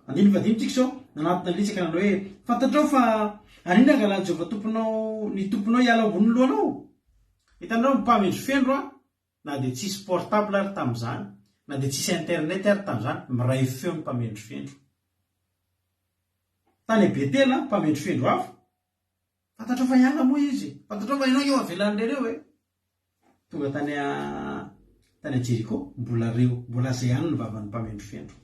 Andininy fahadimy tsika izao, nanatona an'i Elisa ka nanao hoe, Fantatrao fa ary inona angalan'i Jehovah Tomponao ny tomponao hiala ao ambonin'ny lohanao? Hitanareo, mpamendrofendro aho, na dia tsisy portable ary tamin'izany, na dia tsisy internet ary tamin'izany, miray feo ny mpamendrofendro. Tany Betela, mpamendrofendro hafa. Fantatrao fa hiala moa izy. Fantatrao fa ianao eo avelan'ireo e. Tonga tany a tany a Jeriko, mbola reo, mbola zay ihany ny vavan'ny mpamendrofendro.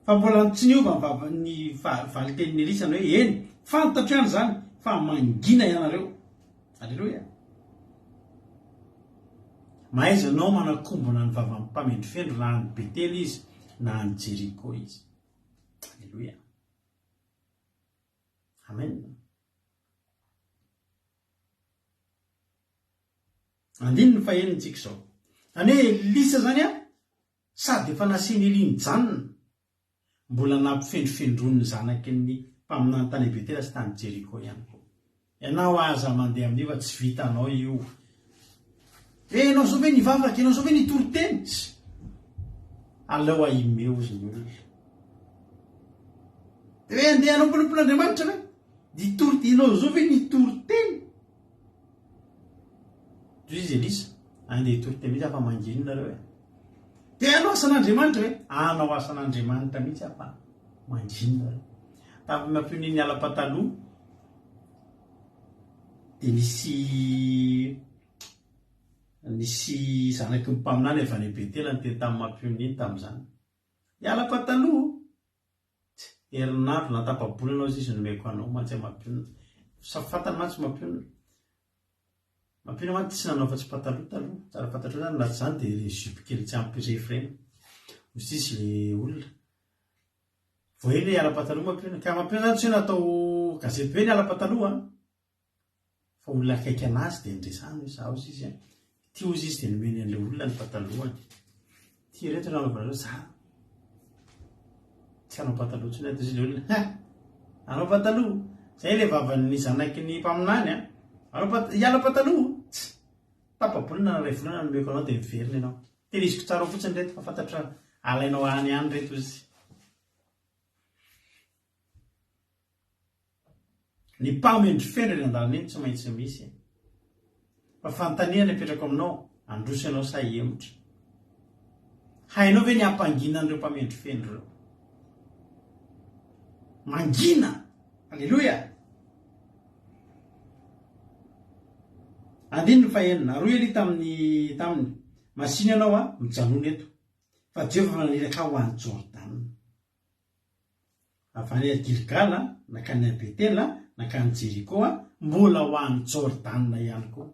Fa mbola tsy niova ny vava ny valin-tenin'i Elisa ny hoe eny, fantatro ihany izany fa mangina ianareo. Aleloia. Mahaiza ianao manakombona ny vavan'ny mpamendrofendro na any Betela izy na any Jeriko izy. Aleloia. Amen. Andininy fahenina tsika izao. Izany hoe Elisa izany an, sady efa nasian'i Elia nijanona, mbola nampifendrofendroiny ny zanaky ny mpaminany tany Betela sy tany Jeriko ihany koa. Ianao aza mandeha amin'io fa tsy vitanao io. Eh ianao zao ve nivavaka, ianao zao ve nitory teny? Tss. Aleo ahimeo ozy ny olona. De hoe andeha hanao mpanompon'Andriamanitra ve? Nitory, ianao zao ve nitory teny? Toy izy Elisa, andeha hitory teny mihitsy aho fa manginy nareo e. Te hanao asan'Andriamanitra ve? Hanao asan'Andriamanitra mihitsy aho fa manginy nareo. Tamin'ny nampiony niala pataloha dia nisy nisy zanaky ny mpaminany avy any Betela niteny tamin'ny Mampiony iny tamin'izany. Hiala pataloha? Tsy, herinandro na tapa-bolana hozy izy nomeko anao mantsy aho Mampionona. Sa fantany mantsy Mampionona. Mampionona mantsy tsy nanao afa-tsy pataloha taloha. Tsara fantatrao izany, na tsy izany dia ilay jupe kely tsy ampy refy ireny. Hozy izy ilay olona. Vao ela hiala pataloha Mampionona. Ka Mampionona izany tsy hoe natao gazety be ny hiala pataloha an. Fa olona akaiky anazy dia niresahany hoe za hozy izy an. Ity hozy izy dia nomeny an'ilay olona ny patalohany. Ity ireto no anaovanareo za. Tsy hanao pataloha intsony aho hozy ilay olona. Ha! Hanao pataloha. Zay ilay vavan'ny zanaky ny mpaminany an. Hanao pat- hiala pataloha. Tsy. Tapa-bolana na iray volana no omeko anao dia miverina ianao. Tehiriziko tsara ao fotsiny ireto fa fantatro fa alainao any ihany ireto izy. Ny mpamendrofendro eny an-dalana eny tsy maintsy misy e. Fa fanontaniana apetrako aminao, handroso ianao sa hihemotra? Hainao ve ny hampangina an'ireo mpamendrofendro ireo? Mangina! Aleloia! Andininy fahenina, Ary hoy Elia tamin'ny taminy, Masìna ianao a, mijanona eto, fa Jehovah efa naniraka ahy ho any Jordana. Avy any Gilgala, nankany Betela, nankany Jeriko, mbola ho any Jordana ihany koa.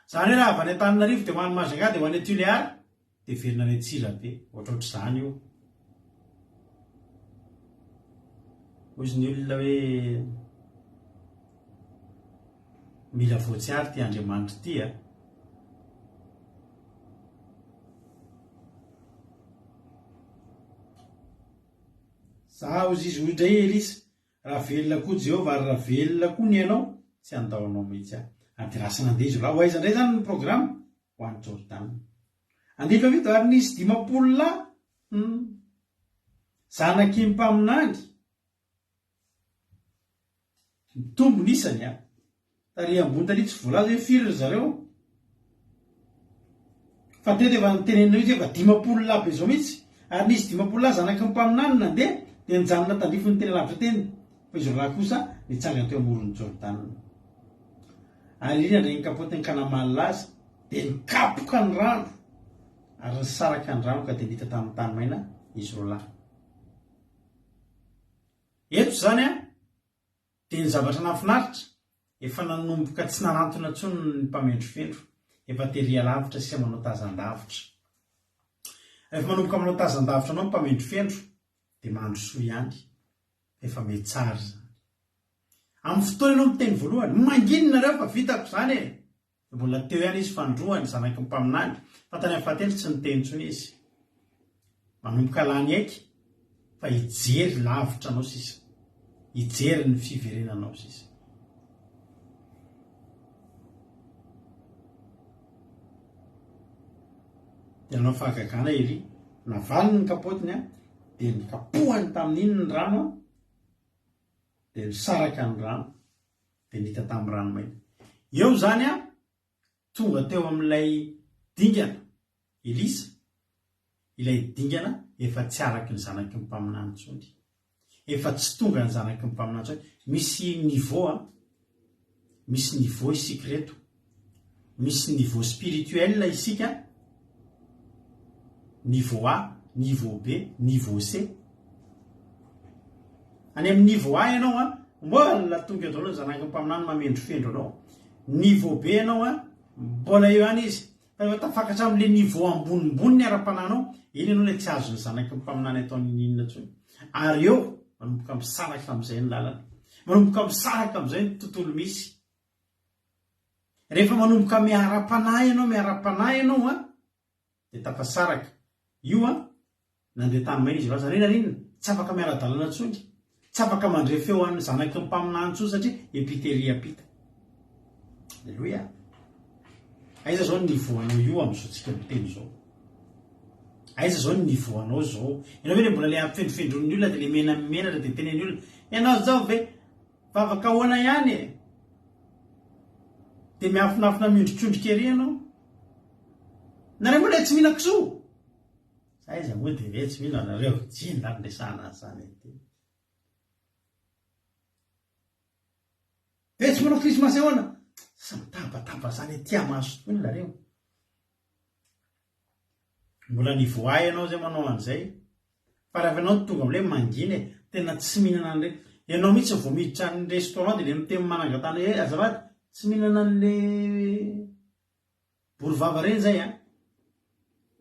Izany hoe raha avy any Antananarivo dia ho any Majunga dia ho any Tuléar, dia hiverina any Antsirabe. Ohatrohatr'izany io. Hoy ny olona hoe mila voatsiary ity Andriamanitra ity a. Za hozy izy, hoy indray i Elisa, Raha velona koa Jehovah ary raha velona koa ny ainao, tsy handao anao mihitsy aho. Ary dia lasa nandeha izy roa lahy. Ho aiza indray izany ny programa? Ho any Jordana. Andeha fahafito, ary nisy 50 lahy, hum, zanaky ny mpaminany, Mitombo ny isany an! Tary ambony tary tsy voalaza hoe firy ry zareo. Fa teto efa notenenina mihitsy hoe efa 50 lahy be izao mihitsy. Ary nisy 50 lahy zanaky ny mpaminany nandeha dia nijanona tandrifin'ny teny lavitra teny. Fa izy roalahy kosa nitsangana teo amoron'i Jordana. Ary iry nandray ny kapaotiny ka namaly azy, dia nikapoka ny rano. Ary nisaraka ny rano ka dia nita tamin'ny tany maina izy roalahy. Eto izany an, dia ny zavatra nahafinaritra, efa nanomboka tsy nanantona intsony ny mpamendrofendro, efa tery alavitra sisa manao tazan-davitra. Rehefa manomboka manao tazan-davitra anao ny mpamendrofendro, dia mandrosoa ihany, efa mihetsara izany. Amin'ny fotoana ianao miteny voalohany, mangina nareo fa vitako izany e! Mbola teo ihany izy fandroany, zanaky ny mpaminany, fa tany amin'ny fahatelo tsy niteny intsony izy. Manomboka lany aiky fa hijery lavitra anao sisa, hijery ny fiverenanao sisa. Dia nanao fahagagana Elia, navaliny ny kapaotiny dia nokapohany tamin'iny ny rano dia nisaraka ny rano. dia nita tamin'ny rano maina. Eo izany an, tonga teo amin'ilay dingana Elisa, ilay dingana efa tsy araky ny zanaky ny mpaminany intsony. Efa tsy tonga ny zanaky ny mpaminany intsony. Misy niveau an, misy niveau isika ireto. Misy niveau spirituel isika, niveau A, niveau B, niveau C. Any amin'ny niveau A ianao an, mbola tonga eo daholo ny zanaky ny mpaminany mamendrofendro anao. Niveau B ianao an, mbola eo ihany izy. Fa rehefa tafakatra amin'ilay niveau ambonimbony ny ara-panahinao, eny ianao ilay tsy azon'ny zanaky ny mpaminany atao n'inon'inona intsony. Ary eo, manomboka misaraka amin'izay ny lalana. Manomboka misaraka amin'izay ny tontolo misy. Rehefa manomboka miara-panahy ianao, miara-panahy ianao an, dia tafasaraka. Io an, nandeha tany maina izy ireo, zany hoe naninona? Tsy afaka miara-dalana intsony, tsy afaka mandre feo an'ny zanaky ny mpaminany intsony satria epitery ampita. Aleloia. Aiza zao ny niveau anao io amin'izao tsika miteny izao? Aiza zao ny niveau anao zao? Ianao ve le mbola le ampifendrofendron'ny olona dia le menamenatra dia tenen'ny olona, ianao zao ve? Vavaka ahoana ihany e? Dia miafinafina miondrikondrika ery ianao. Nareo moa ilay tsy mihinan-kisoa? Za aiza moa dia ve tsy mino anareo? Tsy inona ary ndresahana an'izany ety. Ve tsy manao krismasy ahoana? Samy mitabataba zany ety amaso tony nareo. Mbola niveau A ianao zay manao an'izay. Fa raha efa ianao tonga amin'ilay mangina e, tena tsy mihinana an'ireny. Ianao mihitsy vao miditra any restaurant dia ilay miteny manangan-tanana hoe azafady, tsy mihinana an'le bory vava ireny zay an.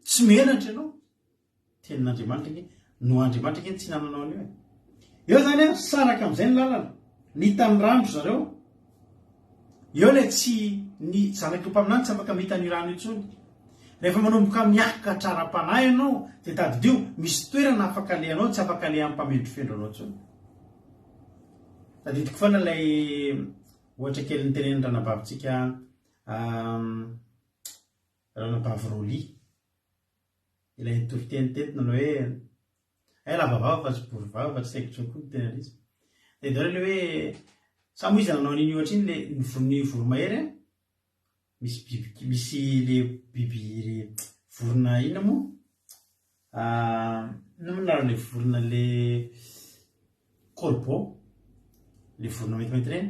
Tsy menatra ianao. Tenin'Andriamanitra ange, no Andriamanitra ange no tsy hinananao an'io e. Eo zany an, saraka amin'izay ny lalana. Nita ny rano ry zareo. Eo ilay tsy, ny zanaky ny mpaminany tsy afaka mita an'io rano io intsony. Rehefa manomboka miakatra ara-panahy ianao dia tadidio, misy toerana afaka alehanao tsy afaka alehan'ny mpamendrofendro anao intsony. Tadidiko foana ilay ohatra kely notenenin'ny ranabavintsika. Ranabavy Rolly. Ilay nitory teny teto nanao hoe hay lava vava fa tsy bory vava fa tsy haiko intsony koa ny tena izy. Dia daholo ilay hoe sa moa izy nanao an'iny ohatra iny le ny voron'ny voromahery an? Misy biby misy le biby vorona inona moa? Inona moa ny anaran'ilay vorona le corbeau, le vorona maintimainty ireny,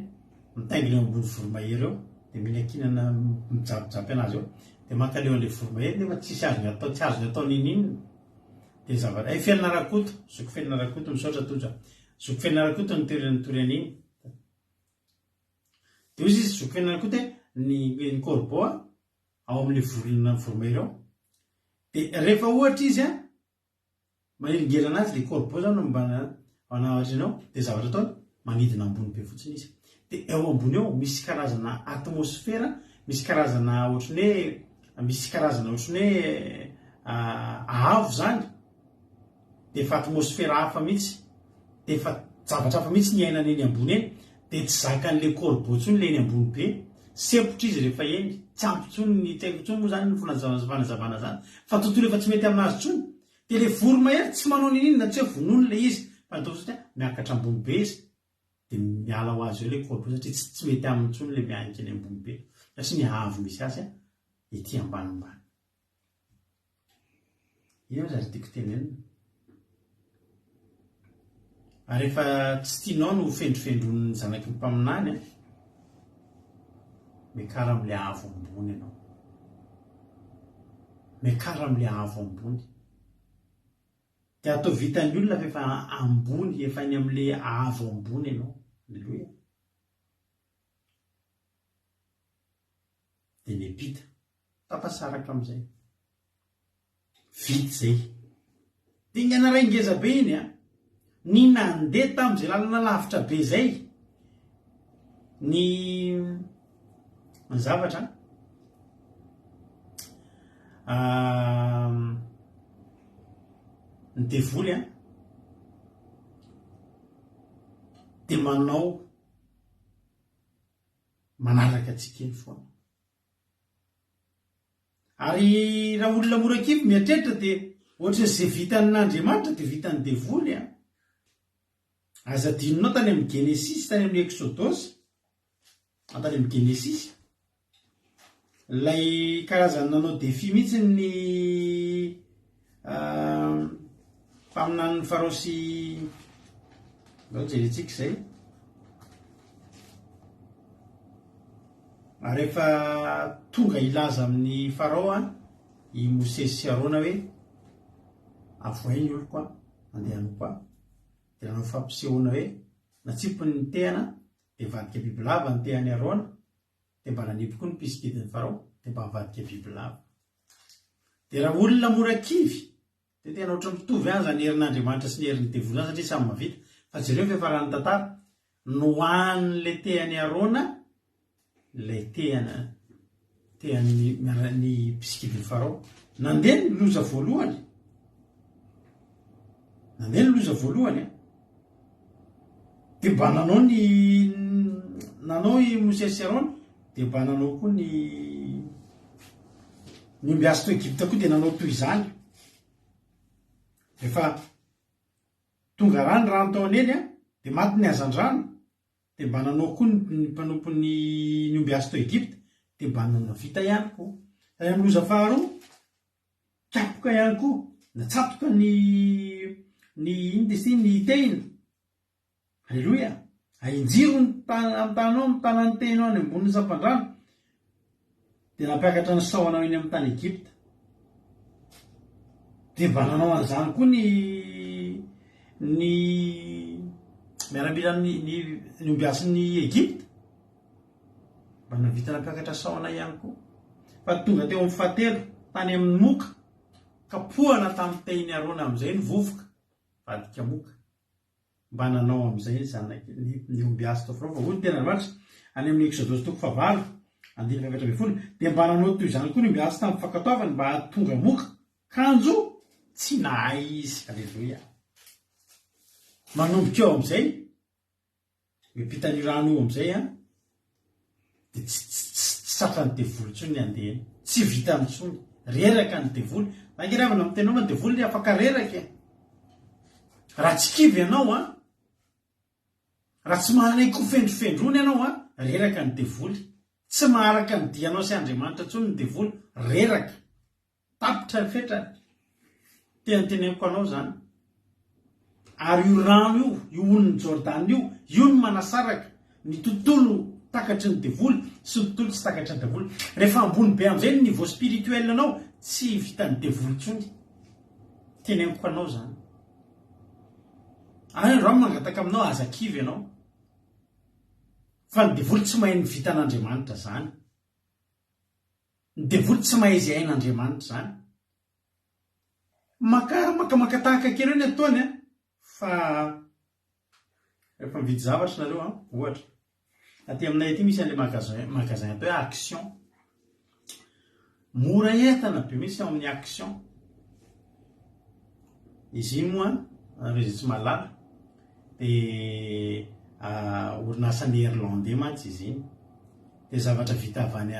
mitaingina eo ambony voromahery eo, dia mihinankinana mijapijapy anazy eo, dia mankaleo an'ilay voromahery nefa tsisy azony atao, tsy azony atao n'inon'inona. Dia ny zavatra, eh Felina Rakoto, zoky Felina Rakoto, misaotra Tojo a. Zoky Felina Rakoto no nitory nitory an'iny. Dia hoy izy zoky Felina Rakoto hoe ny ny corbeau a, ao amin'ilay vorona voromahery ao. Dia rehefa ohatra izy an, manelingelina anazy ilay corbeau zany no mba manahatra anao, dia zavatra ataony, manidina ambony be fotsiny izy. Dia eo ambony eo misy karazana atmosfera, misy karazana ohatran'ny hoe, misy karazana ohatran'ny hoe avo zany, dia efa atmosfera hafa mihitsy, dia efa zavatra hafa mihitsy ny iainana eny ambony eny, dia tsy zakan'ilay corbeau intsony ilay eny ambony be, sempotra izy rehefa eny, tsy ampy intsony ny, tsy haiko intsony moa izany ny fanazavana izany, fa tontolo efa tsy mety aminazy intsony, dia ilay voromahery tsy manao n'inon'inona, tsy hoe vonoiny ilay izy, fa ny atao fotsiny hoe miakatra ambony be izy, dia miala ho azy eo ilay corbeau satria tsy tsy mety aminy intsony ilay mianika eny ambony be, satria ny haavo misy azy ety ambanimbany. Inona moa zany tiako tenenina? Ary rehefa tsy tianao no fendrofendroin'ny zanaky ny mpaminany an, miakara amin'ilay avo ambony ianao. Miakara amin'ilay avo ambony. Dia atao vitan'ny olona fa efa ambony, efa any amin'ilay avo ambony ianao. Aleloia. Dia miampita. Tafasaraka amin'izay. Vita izay. Dingana iray ngeza be iny an! Ny nandeha tamin'izay lalana lavitra be izay ny ny zavatra an, ny devoly an, dia manao manaraka antsika eny foana. Ary raha olona mora kivy mieritreritra dia ohatran'ny izay vitan'Andriamanitra dia vitan'ny devoly an! Aza adinonao tany amin'ny Genesisy, tany amin'ny Eksodosy, tany amin'ny Genesisy, ilay karazany nanao défi mihitsy ny mpaminanin'i Farao sy, ndao jerentsika izay. Ary rehefa tonga hilaza amin'i Farao i Mosesy sy Arona hoe, Avohay ny oloko handeha hanompo ahy, dia nanao fampisehoana hoe, Natsipiny ny tehana, dia nivadika bibilava ny tehan'i Arona, dia mba nanipy koa ny pisikidin'i Farao, dia mba nivadika bibilava. Dia raha olona mora kivy, Dia tena ohatran'ny mitovy ihany izany herin'Andriamanitra sy ny herin'ny devoly izany satria samy mahavita. Fa jereo ny fiafaran'ny tantara, nohanin'ilay tehan'i Arona ilay tehana tehan'ny ny mpisikidin'i Farao. Nandeha ny loza voalohany. Nandeha ny loza voalohany an. Dia mba nanao ny nanao i Mosesy sy Arona, dia mba nanao koa ny ny ombiasy tao Egypta koa dia nanao toy izany. Rehefa tonga rà ny rano tao an'ely an, dia maty ny hazandrano, dia mba nanao koa ny ny mpanompon'ny ny ombiasy tao Egypta, dia mba nanavita ihany koa. Tany amin'ny loza faharoa, Kapoka ihany koa, natsatoka ny ny inona izy ity, ny tehina. Aleloia! Ahinjiro ny tana amin'ny tananao ny tanan'ny tehinao any ambonin'ny sampandrano, dia nampiakatra ny sahona eny amin'ny tany Egypta. Dia mba nanao an'izany koa ny ny miaramilan'ny ny ny ombiasin'ny Egypta. Mba nahavita nampiakatra sahona ihany koa. Fa tonga teo amin'ny fahatelo, tany amin'ny moka, kapohana tamin'ny tehin'i Arona amin'izay ny vovoka, vadika moka. Mba nanao amin'izay ny zanaky ny ny ombiasy tao Farao. Fa hoy ny tenin'Andriamanitra, any amin'ny Eksodosy toko fahavalo, andininy faha-14, Dia mba nanao toy izany koa ny ombiasy tamin'ny fankatoavany mba hahatonga moka, kanjo tsy nahay izy. Aleloia. Manomboka eo amin'izay, Miampita an'io rano io amin'izay an, dia tsy tsy tsy. Tsy tratran'ny devoly intsony ny handeha eny. Tsy vitany intsony. Reraka ny devoly. Za nge ry havana miteny anao fa ny devoly ry afaka reraka e. Raha tsy kivy ianao an, raha tsy manaiky ho fendrofendrona ianao an, reraka ny devoly. Tsy maharaka ny dianao sy Andriamanitra intsony ny devoly. Reraka. Tapitra ny fetrany. Tena teneniko anao izany. Ary io rano io, io onin'i Jordana io, io no manasaraka ny tontolo takatry ny devoly sy ny tontolo tsy takatry ny devoly. Rehefa ambony be amin'izay ny niveau spirituel anao, tsy vitan'ny devoly intsony. Teneniko anao izany. Ary androany mangataka aminao, aza kivy ianao. Fa ny devoly tsy mahay ny vitan'Andriamanitra izany. Ny devoly tsy mahay izay hain'Andriamanitra izany. Maka makamaka tahaka kely eo ny ataony an, fa rehefa mividy zavatra nareo an, ohatra, aty aminay aty misy an'ilay magasin magasin atao hoe Action. Mora entana be mihitsy ao amin'ny Action. Izy iny moa nareo izay tsy mahalala dia orinasa néerlandais mantsy izy iny. Dia zavatra vita avy any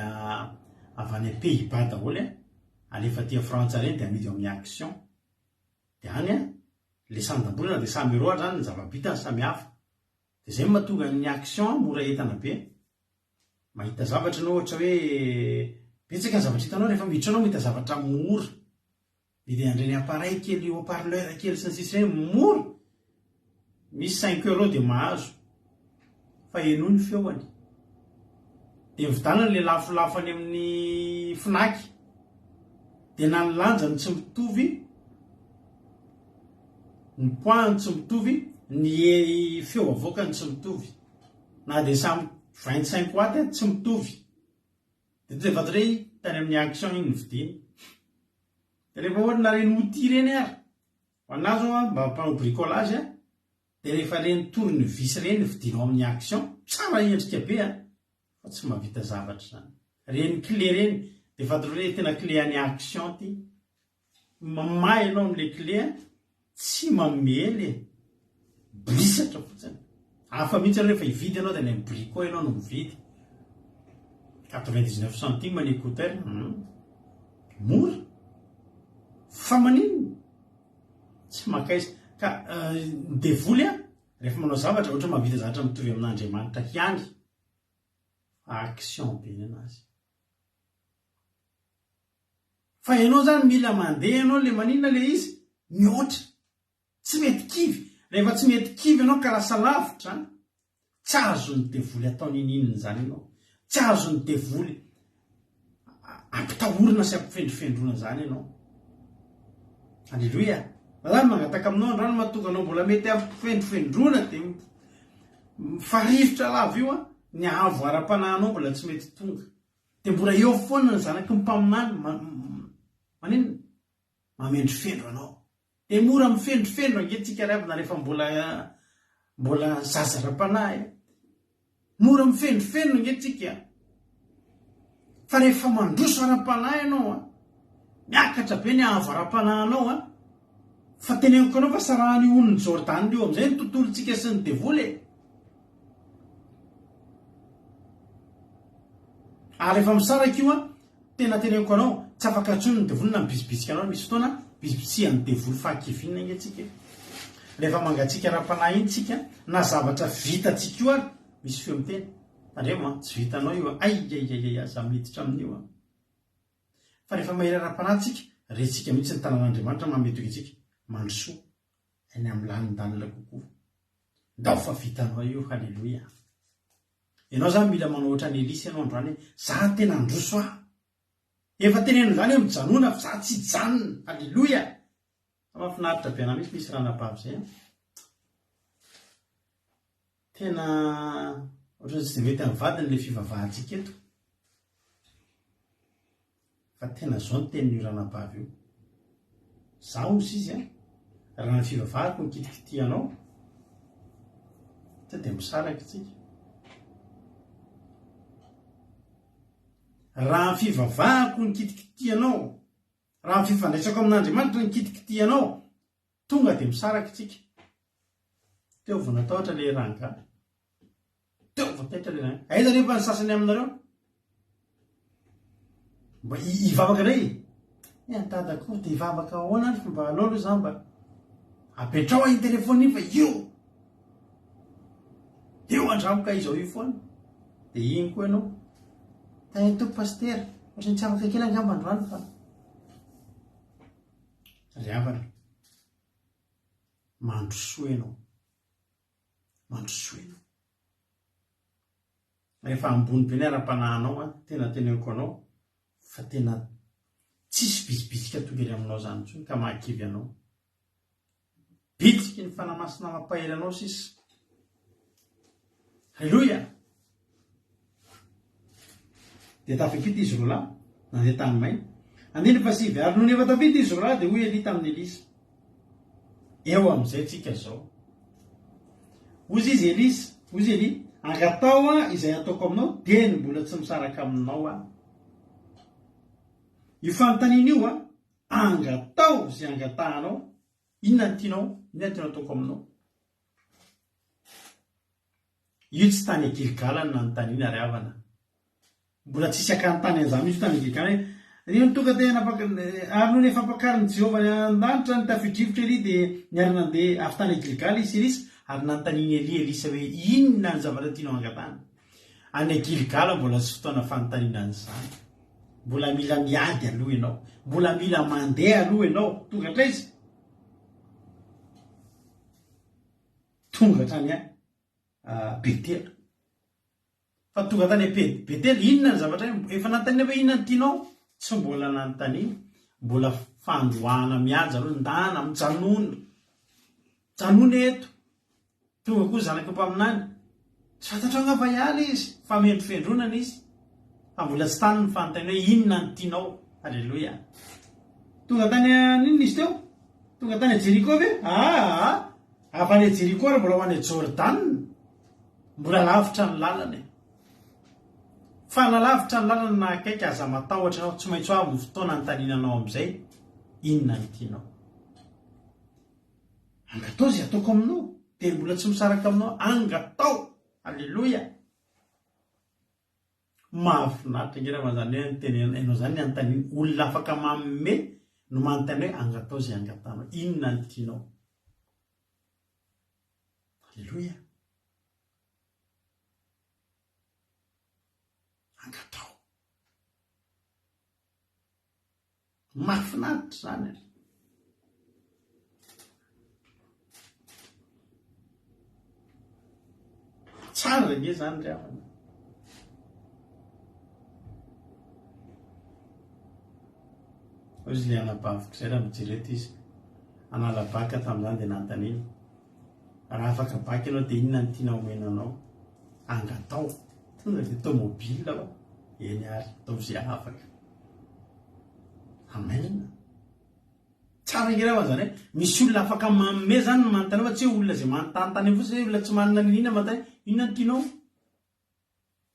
avy any Pays Bas daholo an, alefa aty Frantsa ireny dia amidy ao amin'ny Action. Dia any an, ilay sandam-bola na dia samy euro ary izany ny zava-bitany samy hafa. Dia izay no mahatonga ny Action mora entana be. Mahita zavatra ianao ohatra hoe betsaka ny zavatra hitanao rehefa miditra ao ianao mahita zavatra mora. Dia an'ireny appareil kely haut parleur kely sy ny sisa ireny mora. Misy cinq euros dia mahazo. Fa henoy ny feoany. Dia mividianana ilay lafolafo any amin'ny Fnac. Dia na ny lanjany tsy mitovy, ny poids-ny tsy mitovy, ny feo avoakany tsy mitovy. Na dia samy 25 watts tsy mitovy. Dia tonga dia fantatrao hoe tany amin'ny Action iny novidiana. Dia rehefa ohatra na ireny outil ireny ary, ho anà zao an, mba mpanao bricolage an, dia rehefa ireny tournevis ireny vidianao amin'ny Action, tsara endrika be an, fa tsy mahavita zavatra izany. Ireny clé ireny, dia fantatrao hoe tena clé an'ny Action ity. Mamaha ianao amin'ilay clé an, tsy mamely e! Brisatra fotsiny. Hafa mihitsy aloha rehefa hividy ianao dia any amin'ny brico ianao no mividy. 99 centimes ny écouteur. Hum. Mora. Fa maninona? Tsy mankaiza. Ka ny devoly an, rehefa manao zavatra ohatra mahavita zavatra mitovy amin'Andriamanitra ihany. Fa action be ny anazy. Fa ianao zany mila mandeha ianao le maninona le izy? Mihoatra. Tsy mety kivy. Rehefa tsy mety kivy ianao ka lasa lavitra, tsy azon'ny devoly atao ninininona izany ianao. Tsy azon'ny devoly ampitahorina sy ampifendrofendrona izany ianao. Aleloia. Za mangataka aminao androany mahatonga anao mbola mety ampifendrofendrona dia mifarifotra lava io an, ny avo ara-panahinao mbola tsy mety tonga. Dia mbola eo foana ny zanaky ny mpaminany maninona? Mamendrofendro anao. Dia mora mifendrofendro ange tsika ry havana rehefa mbola mbola zaza ara-panahy e. Mora mifendrofendro ange tsika. Fa rehefa mandroso ara-panahy ianao an, miakatra be ny avo ara-panahinao an, fa teneniko anao fa sarahan'io onin'i Jordana io amin'izay ny tontolontsika sy ny devoly e. Ary rehefa misaraka io an, tena teneniko anao, tsy afaka intsony ny devoly na mibisibisika anao, misy fotoana bisibisihan'ny devoly fahakiviana ange tsika e. Rehefa mangatsiaka ara-panahy iny tsika, na zavatra vitantsika io ary, misy feo miteny, tandremo an, tsy vitanao io an, aiaiaiai aza miditra amin'io an. Fa rehefa mahery ara-panahy tsika, rentsika mihitsy ny tanan'Andriamanitra manome toky antsika, mandrosoa any amin'ny lalindalina kokoa. Ndao fa vitanao io, haleloia. Ianao zany mila manao ohatran'i Elisa ianao androany hoe za tena handroso aho. Efa tenenina zany hoe mijanona fa za tsy hijanona. Aleloia! Fa mahafinaritra be anah mihitsy misy ranabavy zay an. Tena ohatran'ny tsy dia mety amin'ny vadiny ilay fivavahantsika eto. Fa tena zao ny tenin'io ranabavy io. Za hozy izy an, raha ny fivavahako no kitikitihanao, to dia misaraka tsika. Raha ny fivavahako no kitikitihanao, raha ny fifandraisako amin'Andriamanitra no kitikitihanao, tonga dia misaraka tsika. Teo vao natahotra le rangahy. Teo vao taitra le rangahy. Aiza nefa ny sasany aminareo? Mba hivavaka indray e! Eh an'i dada koa dia hivavaka ahoana ary fa mba aleo aloha za mba apetrao iny téléphone iny fa io! Io andramo ka izao io foana. Dia iny koa ianao. Tahin'ny Tompo Pasitera, ohatran'ny tsy afaka kely angamba androany fa. Ry havana, mandrosoa ianao. Mandrosoa ianao. Rehefa ambony be ny ara-panahinao an, tena teneniko anao fa tena tsisy bitsibitsika tonga ery aminao zany intsony ka mahakivy anao. Bitsiky ny Fanahy Masina mampahery anao sisa. Haleloia! Dia tafipita izy roalahy, nandeha tany maina. Andininy fahasivy, Ary nony efa tafita izy roalahy, dia hoy Elia tamin'i Elisa, Eo amin'izay tsika izao. Hozy izy Elisa, hozy Elia, Angataho aho izay hataoko aminao, dia ny mbola tsy misaraka aminao aho. Io fanontaniana io, angataho izay angatahanao, inona no tianao, inona no tianao hataoko aminao? Io tsy tany Gilgala no nanontaniana ry havana. Mbola tsisy akany tany an'izany mihitsy io tany Gilgala hoe, Nony tonga teny an'Ampaka, ary nony efa ampakarin'i Jehovah any an-danitra ny tafio-drivotra Elia dia niara-nandeha avy tany Gilgala izy sy Elisa, ary nanontanian'i Elia Elisa hoe, Inona ny zavatra tianao hangatahana? Any Gilgala mbola tsy fotoana fanontaniana an'izany. Mbola mila miady aloha ianao. Mbola mila mandeha aloha ianao. Tonga hatraiza? Tonga hatrany Betela. Fa tonga tany Betela, inona ny zavatra efa nanontaniana hoe inona no tianao? Tsy mbola nanontaniana. Mbola fandroahana mihaja aloha, ndana, mijanona. Mijanona eto. Tonga koa zanaky ny mpaminany. Tsy fantatrao angamba hiala izy, famendrofendronana izy. Fa mbola tsy tany ny fanontaniana hoe inona no tianao. Aleloia. Tonga tany inona izy teo? Tonga tany Jeriko ve? Aa! Avy any Jeriko ary mbola ho any Jordana. Mbola lavitra ny lalana e. Fa na lavitra ny lalana na akaiky aza matahotra ianao, tsy maintsy ho avy ny fotoana hanontaniana anao amin'izay inona no tianao. Angatao izay ataoko aminao, dia mbola tsy misaraka aminao, angatao! Aleloia! Mahafinaritra ange raha zany hoe niteny ianao zany ny anontaniana, olona afaka manome no manontany hoe angatao izay angatahanao, inona no tianao? Aleloia! Angatao. Mahafinaritra izany e. Tsara ange izany ry havana. Hoy izy ilay anabaviko izay raha mijery eto izy. Hanala baka tamin'izany dia nanontaniana. Raha afaka baka ianao dia inona no tiana omena anao? Angatao. Tonga dia tomobile aho. Eny ary, ataovy izay afaka. Amen. Tsara ange raha zany hoe misy olona afaka manome zany ny manontany fa tsy hoe olona izay manontany eny fotsiny hoe olona tsy manana n'inona manontany inona no tianao?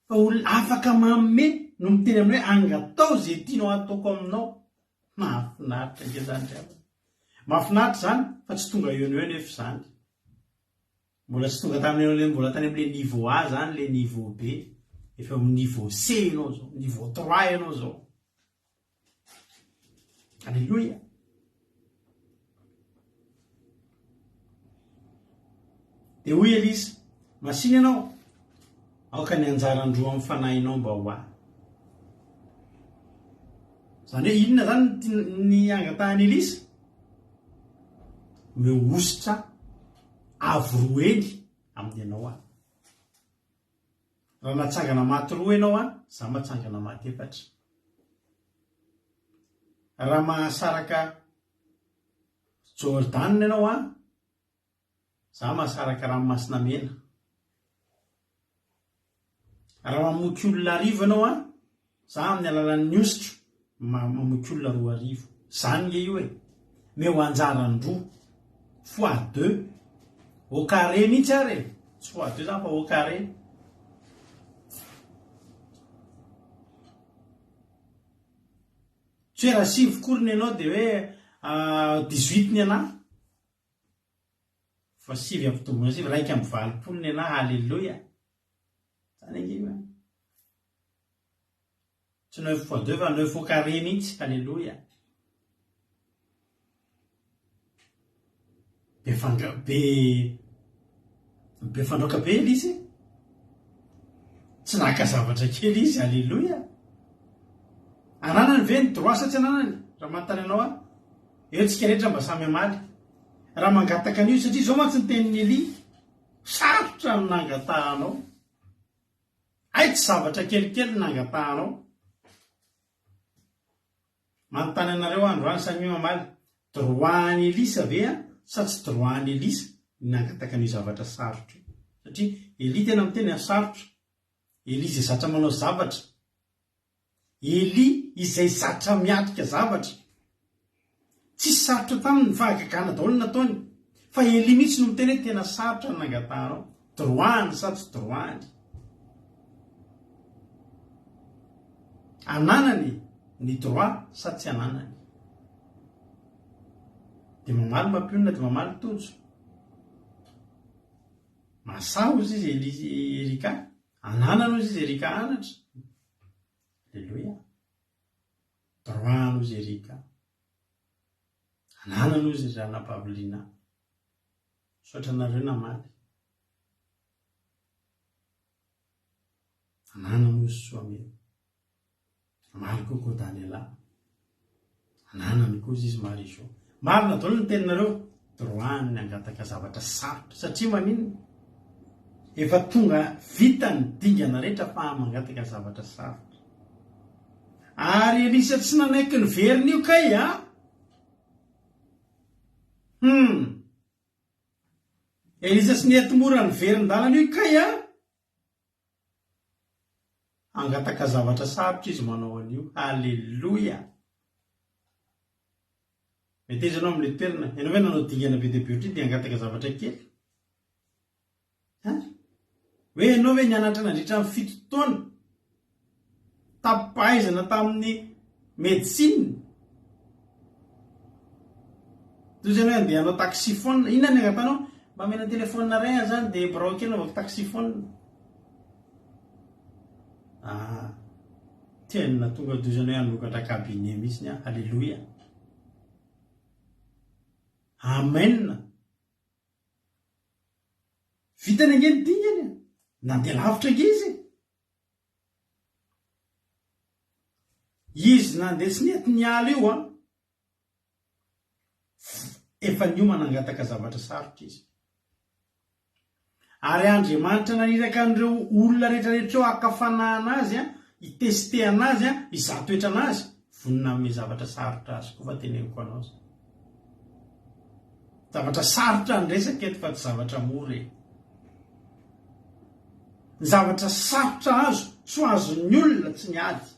Fa olona afaka manome no miteny aminao hoe angatao izay tianao ataoko aminao. Mahafinaritra ange zany ry havana. Mahafinaritra izany fa tsy tonga eo no eo nefa izany. Mbola tsy tonga tamin'ny le mbola tany amin'le niveau A zany le niveau B, efa eo amin'ny niveau C ianao zao, niveau 3 ianao zao. Alléluia. Dia hoy Elisa, Masina ianao, aoka ny anjaran-droa amin'ny fanahinao mba ho ahy. Izany hoe inona zany ny angatahan'i Elisa? Omeo hosotra avo roa heny amin'ny anao aho. Raha natsangana maty roa ianao an, za matsangana maty efatra. Raha mahasaraka Jordana ianao an, za mahasaraka ranomasina mena. Raha mamoky olona arivo ianao an, za amin'ny alalan'ny hosotro mamoky olona 2000. Zany nge io e. Meo anjaran-droa. Fois deux. Au carré mihitsy ary e. Tsy fois deux zany fa au carré. Tsy hoe raha sivy akory ny anao dia hoe 18 ny anah. Fa sivy ampitomboina sivy, 81 ny anah, haleloia. Zany ange io e. Tsy neuf fois deux fa neuf au carré mihitsy. Alléluia. Be fandra be be fandraoka be Elisa e. Tsy naka zavatra kely izy, aleloia. Ananany ve ny droit sa tsy ananany? Raha manontany anao aho. Eo tsika rehetra mba samy hamaly. Raha mangataka an'io satria izao mantsy ny tenin'i Elia, sarotra ny nangatahanao. Hay tsy zavatra kelikely ny nangatahanao. Manontany anareo aho androany samia mamaly, droit an'i Elisa ve an sa tsy droit an'i Elisa ny nangataka an'io zavatra sarotra io? Satria Elia tena miteny an sarotra, Elia izay zatra manao zavatra, Elia izay zatra miatrika zavatra, tsisy sarotra taminy, fahagagana daholo ny nataony, fa Elia mihitsy no miteny hoe tena sarotra ny nangatahanao, droit-ny sa tsy droit-ny? Ananany ny droit sa tsy ananany? Dia mamaly mampionona dia mamaly Tojo. Mahasahy hozy izy Elise Erika. Ananany hozy izy Erika anatra. Aleloia. Droit hozy Erika. Ananany hozy ry anabavy Lina. Misaotra anareo namaly. Ananany hozy Soameva. Maro koa koa Daniela. Ananany koa izy Marie Jo. Marina daholo ny teninareo. Droit ny hangataka zavatra sarotra. Satria maninona? Efa tonga vita ny dingana rehetra fa mangataka zavatra sarotra. Ary Elisa tsy nanaiky niverina io kay a! Hum! Elisa tsy nety mora niverin-dalana io kay a! Hangataka zavatra sarotra izy manao an'io. Haleloia! Meteza ianao amin'ilay toerana. Ianao ve nanao dingana be dia be ohatry iny dia hangataka zavatra kely? Hein? Hoe ianao ve nianatra nandritra ny fito taona? Tapi-pahaizana tamin'ny médecine? Toy izany hoe andeha hanao taxiphone. Inona ny angatahanao? Mba omena téléphone iray aho zany dia birao kely anaovako taxiphone. Ah, tena tonga toy izany hoe hanokatra cabinet mihitsy aho. Alléluia. Amen. Vitany ange ny dingana e. Nandeha lavitra ange izy e. Izy nandeha tsy nety niala io an. Efa niomana hangataka zavatra sarotra izy. Ary Andriamanitra naniraka an'ireo olona rehetra rehetra ireo haka fanahana azy, hitestehana azy, hizaha toetra anazy, vonona hanome zavatra sarotra azy koa fa teneniko anao izany. Zavatra sarotra ny resaka eto fa tsy zavatra mora e. Ny zavatra sarotra azo tsy ho azon'ny olona tsy miady.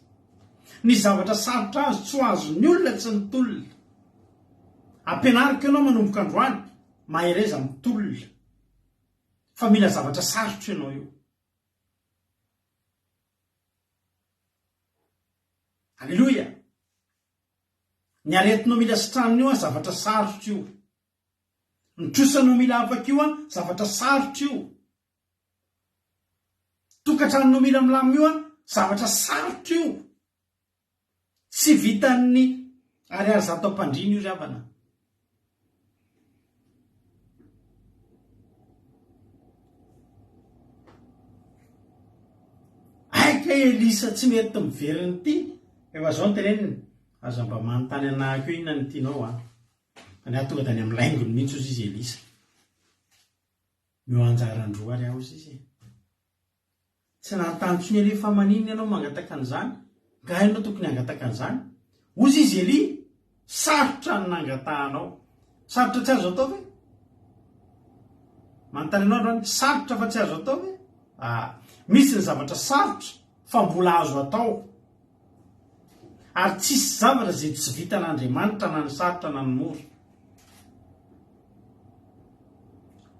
Ny zavatra sarotra azo tsy ho azon'ny olona tsy mitolona. Ampianariko ianao manomboka androany, mahereza mitolona. Fa mila zavatra sarotra ianao io. Aleloia! Ny aretinao mila sitranina io an, zavatra sarotra io. Ny trosanao mila afaka io an, zavatra sarotra io. Tokantranonao mila milamina io an, zavatra sarotra io. Tsy vitan'ny ariary zato am-pandriana io ry havana. Hay kay Elisa tsy mety miverina ity. Efa zao no teneniny, aza mba manontany anah koa inona no tianao an. Fa ny ahy tonga dia any amin'ny laingony mihitsy hozy izy Elisa. Meo anjaran-droa ary aho hozy izy e. Tsy nanontany intsony Elia fa maninona ianao mangataka an'izany? Nga ianao tokony hangataka an'izany? Hozy izy Elia, sarotra ny nangatahanao. Sarotra tsy azo atao ve? Manontany anao androany, sarotra fa tsy azo atao ve? Ah, misy ny zavatra sarotra fa mbola azo atao. Ary tsisy zavatra izay tsy vitan'Andriamanitra na ny sarotra na ny mora.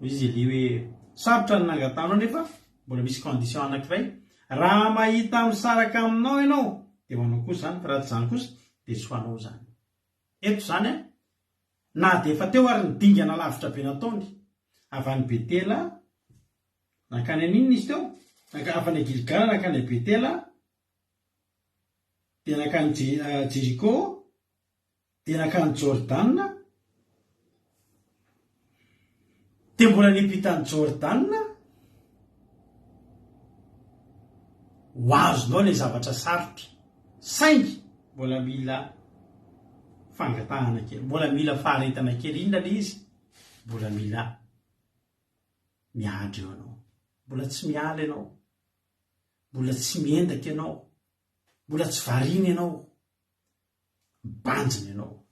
Hoy izy Elia hoe, sarotra ny nangatahanao nefa mbola misy condition anankiray, raha mahita misaraka aminao ianao dia ho anao kosa izany, fa raha tsy izany kosa dia tsy ho anao izany. Eto izany an, na dia efa teo ary ny dingana lavitra be nataony, avy any Betela nankany an'inona izy teo? Avy any Gilgala nankany Betela. Dia nankany Jeriko, dia nankany Jordana, dia mbola niampita an'i Jordana, ho azonao ilay zavatra sarotra, saingy mbola mila fangatahana kely, mbola mila faharetana kely, inona ilay izy? Mbola mila miandry eo ianao, mbola tsy miala ianao, mbola tsy miendaka ianao, Mbola tsy variana ianao. Mibanjina ianao.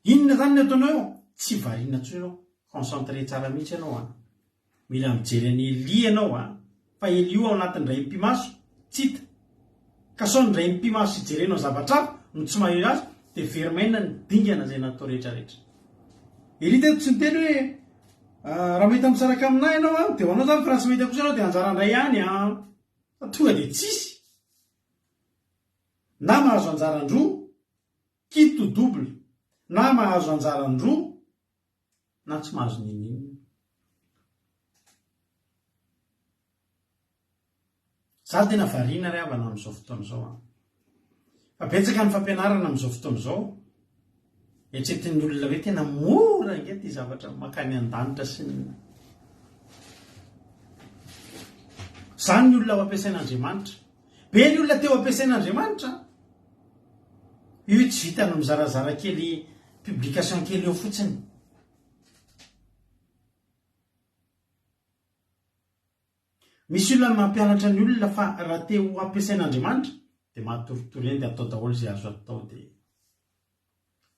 Inona izany ny ataonao eo? Tsy variana intsony ianao. Concentré tsara mihitsy ianao an. Mila mijery an'i Elia ianao an. Fa Elia io ao anatin'ny indray mipi-maso, tsy hita. Ka sao ny indray mipi-maso hijerenao zavatra hafa no tsy maha eo azy, dia very maina ny dingana izay natao rehetra rehetra. Elia teto tsy niteny hoe raha mahita misaraka aminà ianao an, dia ho anao izany fa raha tsy mahita kosa ianao dia anjara indray ihany an. Fa tonga dia tsisy na mahazo anjaran-droa, quitte ou double, na mahazo anjaran-droa na tsy mahazo n'inon'inona. Za tena variana ry havana amin'izao fotoana izao an. Fa betsaka ny fampianarana amin'izao fotoana izao. Eritreretin'ny olona hoe tena mora ange ity zavatra mankany an-danitra sy ny Izany ny olona ho ampiasain'Andriamanitra. Be ny olona te ho ampiasain'Andriamanitra. Io tsy vitan'ny mizarazara kely publication kely eo fotsiny. Misy olona mampianatra ny olona fa raha te ho ampiasain'Andriamanitra dia matoritory eny dia atao daholo izay azo atao dia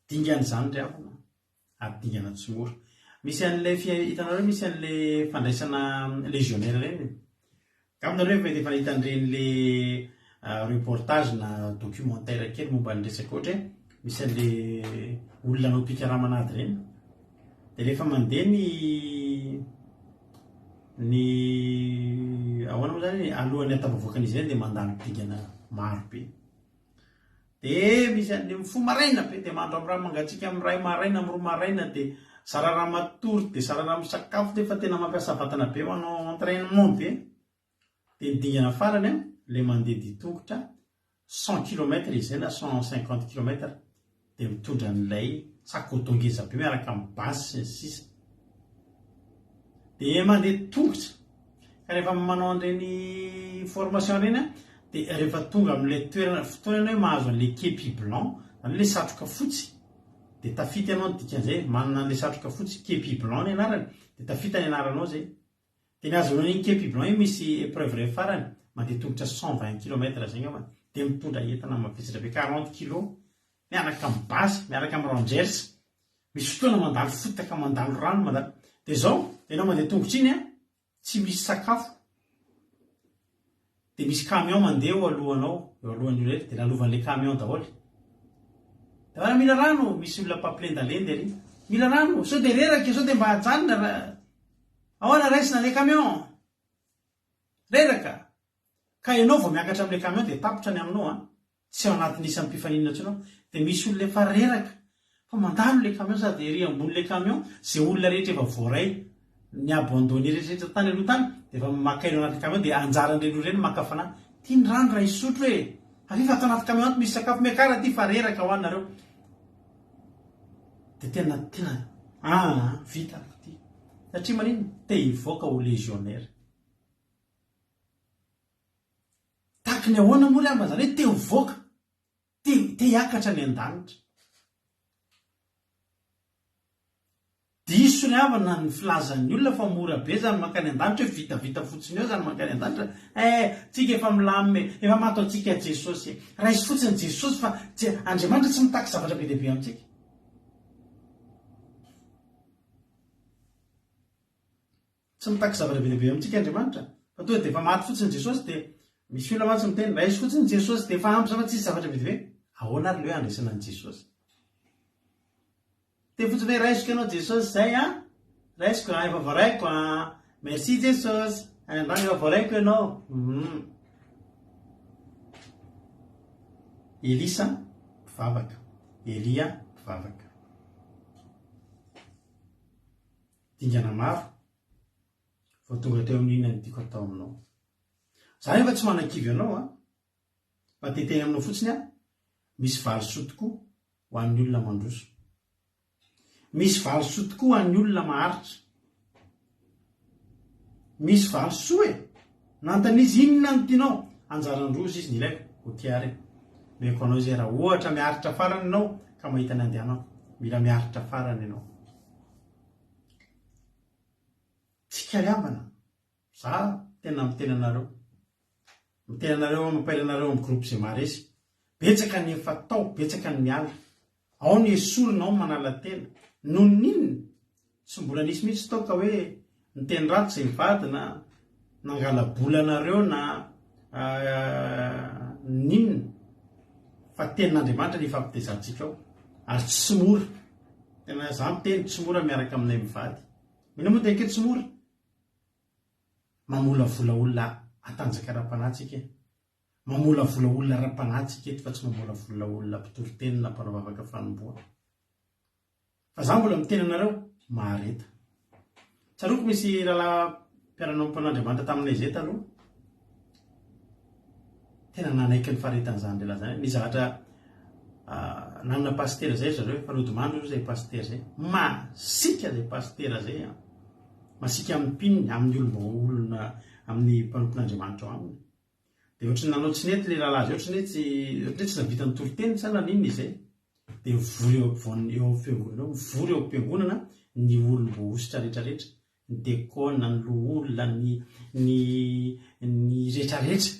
dingana izany ry havana ary dingana tsy mora. Misy an'ilay hitanareo misy an'ilay fandraisana légionnaire ireny. Angamba nareo efa efa nahita an'ireny le reportage na documentaire kely momba ny resaka ohatra hoe misy an'le olona anao mpikaramana ady ireny. Dia rehefa mandeha ny Ny ahoana moa zany alohan'ny hatafavoakan'izy ireny dia mandalo dingana maro be. Dia misy an'le mifoha maraina be dia mandro amin'ny rano mangatsiaka amin'ny iray maraina, amin'ny roa maraina dia zara raha matory dia zara raha misakafo nefa tena mampiasa vatana be manao entrainement be. Dia ny dingana farany an, le mandeha dia tongotra 100 kilomètre izay na 150 kilomètre dia mitondra an'ilay sac au dos ngeza be miaraka amin'ny basy sy ny sisa. Dia mandeha tongotra. Ka rehefa manao an'ireny formation ireny an, dia rehefa tonga amin'ilay toerana, fotoana ianao hoe mahazo an'ilay képi blanc, izany hoe ilay satroka fotsy, dia tafita ianao ny dikan'izay, manana an'ilay satroka fotsy, képi blanc ny anarany, dia tafita ny anaranao izay. Dia ny ahazoana an'iny képi blanc iny misy épreuve iray farany, mandeha tongotra 120 kilomètre zay angamba, dia mitondra entana mavesatra be 40 kilos, miaraka amin'ny basy, miaraka amin'ny rangers, misy fotoana mandalo fotaka, mandalo rano, mandalo, dia izao, ianao mandeha tongotra iny an, tsy misy sakafo, dia misy camion mandeha eo alohanao, eo alohan'ny olona rehetra, dia lalovan'ilay camion daholo. Dia raha mila rano, misy olona mpampilendalenda ery, mila rano, sao dia reraka e, sao dia mba ajanona raha. Ahoana raisina le camion? Reraka! Ka ianao vao miakatra amin'ilay camion dia tapitra ny aminao an! Tsy ao anatin'ny isan'ny mpifaninana intsony ianao. Dia misy olona efa reraka fa mandalo ilay camion sady ery ambonin'ilay camion izay olona rehetra efa voaray ny abandonné rehetra rehetra tany aloha tany dia efa maka aina ao anatin'ny camion dia anjaran'ireny olona ireny maka fanahy. Ity ny rano raha hisotro e! Avia fa ato anaty camion ato misy sakafo miakara aty fa reraka ho anareo. Dia tena tena aa vita ity. Satria maninona? Te hivoaka ho légionnaire. Tahaky ny ahoana moa ry havana izany hoe te hivoaka, te te hiakatra any an-danitra. Diso ry havana ny filazan'ny olona fa mora be izany mankany an-danitra hoe vitavita fotsiny eo izany mankany an-danitra. Eh, tsika efa milamina e, efa maty ho antsika Jesosy e. Raiso fotsiny Jesosy fa Andriamanitra tsy mitaky zavatra be dia be amintsika. Tsy mitaky zavatra be dia be amintsika Andriamanitra, fa tonga dia efa maty fotsiny Jesosy dia misy olona mantsy miteny, raiso fotsiny Jesosy dia efa ampy izay fa tsisy zavatra be dia be. Ahoana ary ilay hoe handraisana an'i Jesosy? Teny fotsiny hoe raisiko ianao Jesosy izay an, raisiko an, efa voaraiko an, merci Jesosy, any an-danitra efa voaraiko ianao. Hum. Elisa mpivavaka, Elia mpivavaka. Dingana maro vao tonga teo amin'ny inona no tiako atao aminao. Za nefa tsy manakivy anao an. Fa te hiteny aminao fotsiny aho, misy valisoa tokoa ho an'ny olona mandroso. Misy valisoa tokoa ho an'ny olona maharitra. Misy valisoa e! Nanontaniana izy, inona no tianao? Anjaran-droa izy ny ilaiko. Ok ary e. Omeko anao izay raha ohatra miaritra farany ianao ka mahita ny andehanako. Mila miaritra farany ianao. Tsika ry havana, za tena miteny anareo. Miteny anareo aho, mampahery anareo amin'ny groupe izay maharesy. Betsaka ny efa tao, betsaka ny miala. Ao ny esorina, ao ny manala tena. Noho ny inona? Tsy mbola nisy mihitsy tao ka hoe niteny ratsy izay mivady na nangala-bola anareo na n'inona. Fa tenin'Andriamanitra ny ifampitezantsika ao. Ary tsy mora. Tena za miteny, tsy mora miaraka aminay mivady. Inona moa teny hoe tsy mora? Mamolavola olona hatanjaka ara-panahy tsika e. Mamolavola olona ara-panahy tsika eto fa tsy mamolavola olona mpitory teny na mpanao vavaka fanomboana. Fa za mbola miteny anareo, mahareta. Tsaroako misy rahalahy mpiara-nanompo an'Andriamanitra taminay izay taloha. Tena nanaiky ny faharetan'izany lehilahy izany. Nisy zavatra nanana pasitera izay ry zareo, efa nodimandry aloha izay pasitera izay. Masiaka izay pasitera izay an. Masiaka amin'ny mpinony, amin'ny olom-baolona, amin'ny mpanompon'Andriamanitra ao aminy. Dia ohatran'ny nanao tsy nety ilay rahalahy izay, ohatran'ny hoe tsy, ohatran'ny hoe tsy nahavita nitory teny sa naninona izay. Dia mivory eo ampovoan'ny, eo amin'ny fiangonana eo, mivory eo am-piangonana ny olom-boahosotra rehetrarehetra, ny dekona, ny loholona, ny, ny, ny rehetrarehetra.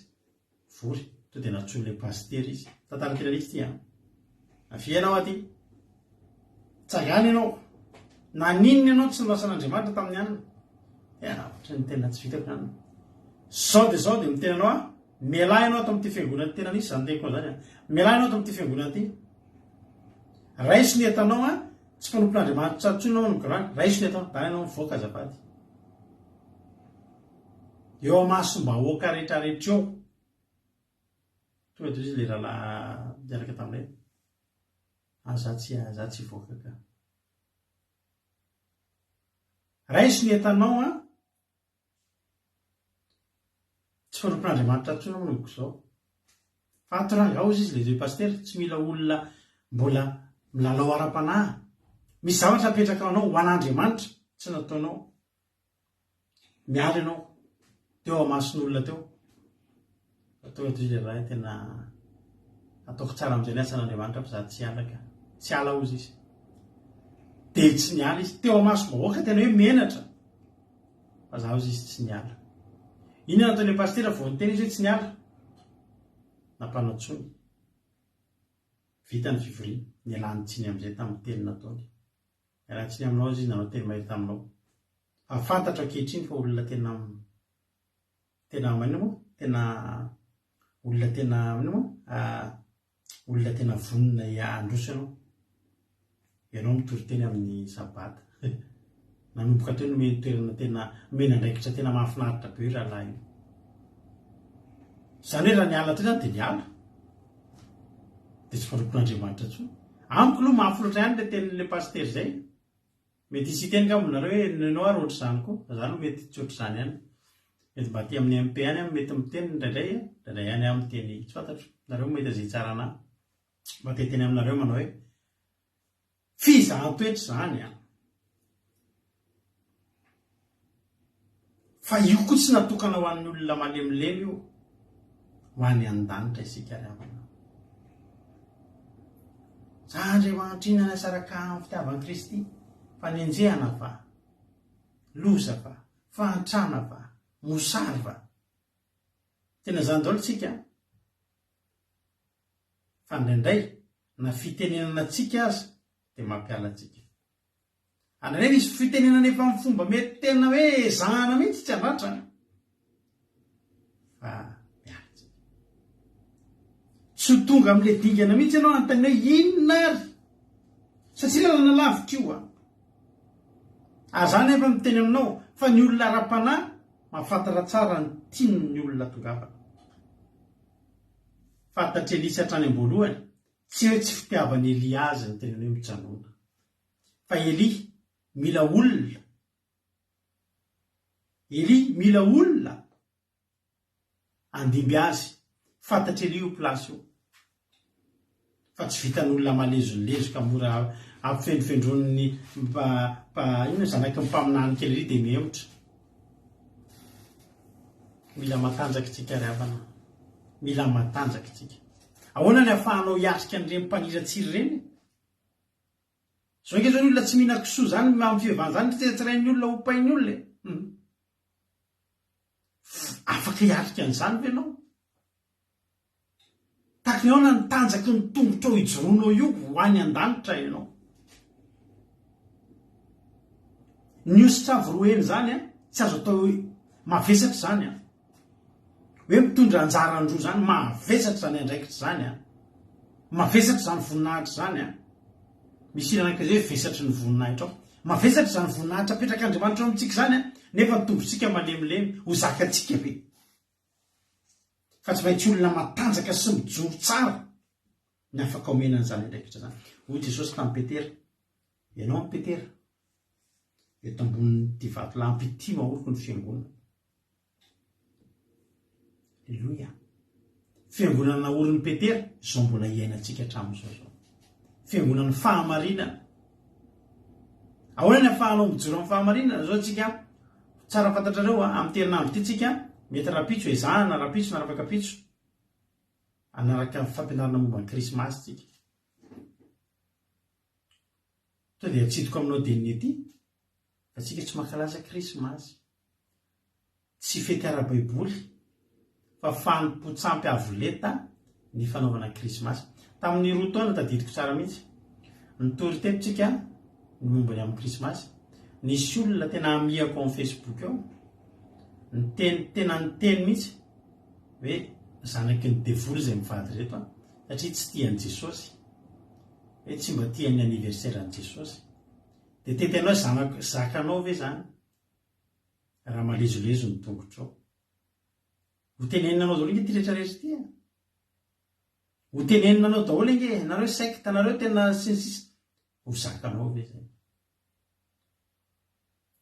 Vory. Tonga dia nantsoin'ilay pasitera izy. Tantara tena nisy ity an. Avia ianao aty. Tsangana ianao. Naninona ianao tsy nilasan'Andriamanitra tamin'ny alina? Tena ohatran'ny tena tsy vitako izany. Zao dia zao dia miteny anao aho, mialà ianao ato amin'ity fiangonana ity, tena nisy izany teniko izany an. Mialà ianao ato amin'ity fiangonana ity. Raiso ny entanao an, tsy mpanompon'Andriamanitra intsony ianao no grany, raiso ny entanao, dana ianao mivoaka azafady. Eo amasom-bahoaka rehetrarehetra eo. Tonga dia hoy izy ilay rahalahy niaraka taminay, ah za tsy za tsy hivoaka ka. Raiso ny entanao an! Tsy fanompon'Andriamanitra intsony aho manomboka izao. Fa ato rangaha hozy izy ilay pasitera, tsy mila olona mbola milalao ara-panahy. Misy zavatra apetraka anao ho an'Andriamanitra, tsy nataonao. Miala ianao teo amason'olona teo. Fa tonga dia izy ray tena ataoko tsara amin'izay ny asan'Andriamanitra fa za tsy hiala ka. Tsy hiala hozy izy. Dia tsy niala izy. Teo amasom-bahoaka tena hoe menatra. Fa za hozy izy tsy niala. Inona nataon'ilay pasitera vao niteny izy hoe tsy niala? Nampanantsoiny. Vita ny fivoriana. Nialany tsiny amin'izay tamin'ny teny nataony. Miala tsiny aminao izy nanao teny mahery taminao. Fa fantatro ankehitriny fa olona tena tena maninona moa? Tena olona tena maninona moa? Olona tena vonona handroso ianao. Ianao mitory teny amin'ny sabata. Nanomboka teo nomeny toerana tena nomeny andraikitra tena mahafinaritra be io rahalahy io. Izany hoe raha niala teo izany dia niala. Dia tsy mpanompon'Andriamanitra intsony. Amiko aloha mafy loatra ihany ilay tenin'ilay pasitera izay. Mety hisy hiteny angamba nareo hoe nenao ary ohatr'izany koa. Fa za aloha mety tsy ohatr'izany ihany. Mety mba aty amin'ny MP ihany aho mety miteny indraindray e. Indraindray ihany aho miteny tsy fantatro. Nareo mety aza hitsara anah. Mba te hiteny aminareo manao hoe Fizahan-toetra izany an! Fa io koa tsy natokana ho an'ny olona malemilemy io. Ho any an-danitra isika ry havana. Za Andriamanitra inona nasaraka amin'ny fitiavan'i Kristy? Fanenjehana va? Loza va? Fahantrana va? Mosary va? Tena izany daholo tsika an! Fa indraindray na fitenenana antsika aza dia mampiala antsika. Indraindray misy fitenenana efa amin'ny fomba mety tena hoe ezahana mihitsy tsy handratra fa miala antsika. Tsy ho tonga amin'ilay dingana mihitsy ianao hanontaniana hoe inona ary? Satria lalana lavitra io an. Ary za nefa miteny aminao fa ny olona ara-panahy mahafantatra tsara ny tian'ny olona tongavana. Fantatr'i Elisa hatrany am-boalohany, tsy hoe tsy fitiavan'i Elia azy ny tenany hoe mijanona. Fa Elia mila olona. Elia mila olona handimby azy. Fantatr'i Elia io place io. Fa tsy vitan'olona malezolezoka mora ampifendrofendronin'ny mpa mpa inona zanaky ny mpaminany kely ery dia mihemotra. Mila matanjaka isika ry havana. Mila matanjaka isika. Ahoana ny ahafahanao hiatrika an'ireny mpaniratsira ireny? Zao ange zao ny olona tsy mihinan-kisoa zany amin'ny fivavahana zany tsiratsirain'ny olona ompain'ny olona e. Afaka hiatrika an'izany ve ianao? Tahaka ny ahoana ny tanjaky ny tongotrao ijoroanao io ho any an-danitra ianao? Ny hosotra avo roa heny izany an, tsy azo atao hoe mavesatra izany an. Hoe mitondra anjaran-droa izany, mavesatra izany andraikitra izany an. Mavesatra izany voninahitra izany an. Misy hira anankiray izay hoe vesatry ny voninahitrao. Mavesatra izany voninahitra apetrak'Andriamanitra eo amintsika izany an, nefa ny tongotsika malemilemy, ho zakantsika ve? Fa tsy maintsy olona matanjaka sy mijoro tsara ny afaka omena an'izany andraikitra izany. Hoy Jesosy tamin'i Petera, Ianao Petera, eto ambonin'ity vatolampy ity no ahoriko ny fiangonana. Aleloia. Fiangonana naorin'i Petera, izao mbola iainantsika hatramin'izao izao. Fiangonan'ny fahamarinana. Ahoana ny ahafahanao mijoro amin'ny fahamarinana? Izao tsika, tsara fantatrareo, amin'ity herinandro ity tsika, mety rahampitso, ezahana rahampitso na rafakampitso, hanaraka fampianarana momba ny Krismasy tsika. Tonga dia atsidiko aminao dieny ety, fa tsika tsy mankalaza Krismasy. Tsy fety ara-baiboly fa fanompoan-tsampy avo lenta ny fanaovana krismasy. Tamin'ny roa taona, tadidiko tsara mihitsy, nitory teto tsika ny momba ny amin'ny krismasy. Nisy olona tena amiako ao amin'ny Facebook ao, niteny, tena niteny mihitsy hoe zanaky ny devoly izay mivady ireto an, satria tsy tia an'i Jesosy, hoe tsy mba tia ny anniversaire an'i Jesosy. Dia tetenao hoe zanako, zakanao ve izany? Raha malezolezo ny tongotrao. Ho tenenina anao daholo ange ity rehetra rehetra ity e. Ho tenenina anao daholo ange e, nareo secte, nareo tena sy ny sisa. Ho zakanao ve zay?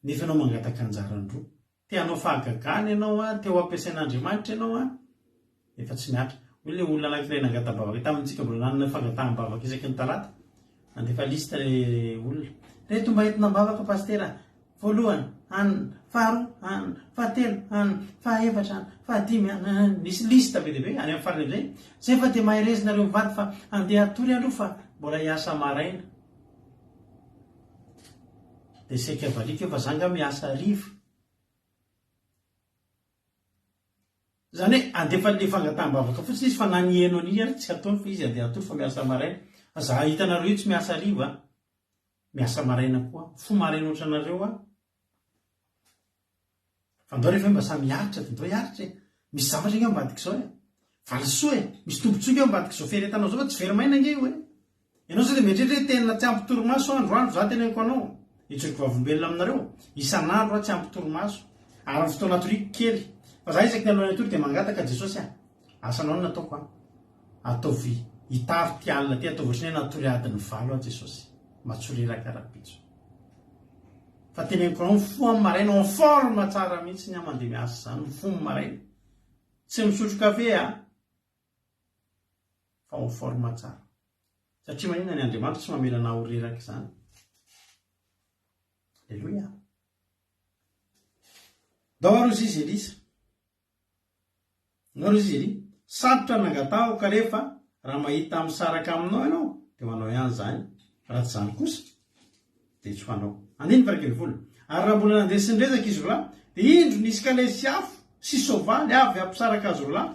Nefa ianao mangataka anjaran-droa. Te hanao fahagagana ianao an, te ho ampiasain'Andriamanitra ianao an, nefa tsy mihatra. Hoy ilay olona anankiray nangata-bavaka tamintsika mbola nanana fangataham-bavaka isaky ny talata. Nandefa liste le olona. Reto mba entina am-bavaka Pasitera a! Voalohany, an, faharoa, an, fahatelo, an, fahaefatra, an, fahadimy, an, an, nisy liste be dia be, any amin'ny farany amin'izay, zay fa dia mahereza nareo mivady fa andeha hatory aloha fa mbola hiasa maraina. Dia saika valiako eo fa za nga miasa hariva. Izany hoe andefa an'ilay fangataham-bavaka fotsiny izy fa na ny heno an'iny ary tsy ataony fa izy andeha hatory fa miasa maraina. Fa za hitanareo io tsy miasa hariva a! Miasa maraina koa aho. Mifoha maraina ohatranareo aho. Fa ndao rehefa hoe mba samy hiaritra dia ndao hiaritra e! Misy zavatra ange ao ambadik'izao e! Valisoa e! Misy tombotsoa ange ao ambadik'izao fiaretanao izao fa tsy very maina ange io e! Ianao sao dia mieritreritra hoe tena tsy ampy torimaso aho androany, za teneniko anao, hijoro vavolombelona aminareo, isan'andro aho tsy ampy torimaso, ary ny fotoana atoriako kely, fa za isaky ny alohan'ny hatory dia mangataka Jesosy a, asanao no nataoko an, ataovy hitavy ty alina ty, ataovy ohatran'ny hoe natory adiny valo aho Jesosy, mba tsy ho reraka rahampitso. Fa teneniko anao mifoha amin'ny maraina en forme tsara mihitsy ny aho mandeha miasa izany, mifoha amin'ny maraina, tsy misotro kafe aho, fa en forme tsara. Satria maninona ny Andriamanitra tsy mamela anah ho reraka izany. Aleloia. Ndao ary hozy izy Elisa. Ndao ary hozy izy Elia. Sarotra ny nangatahako kanefa raha mahita misaraka aminao ianao dia ho anao ihany izany, raha tsy izany kosa dia tsy ho anao. Andininy 11. Ary raha mbola nandeha sy niresaka izy roalahy, dia indro nisy kalesy afo sy soavaly avy hampisaraka azy roalahy,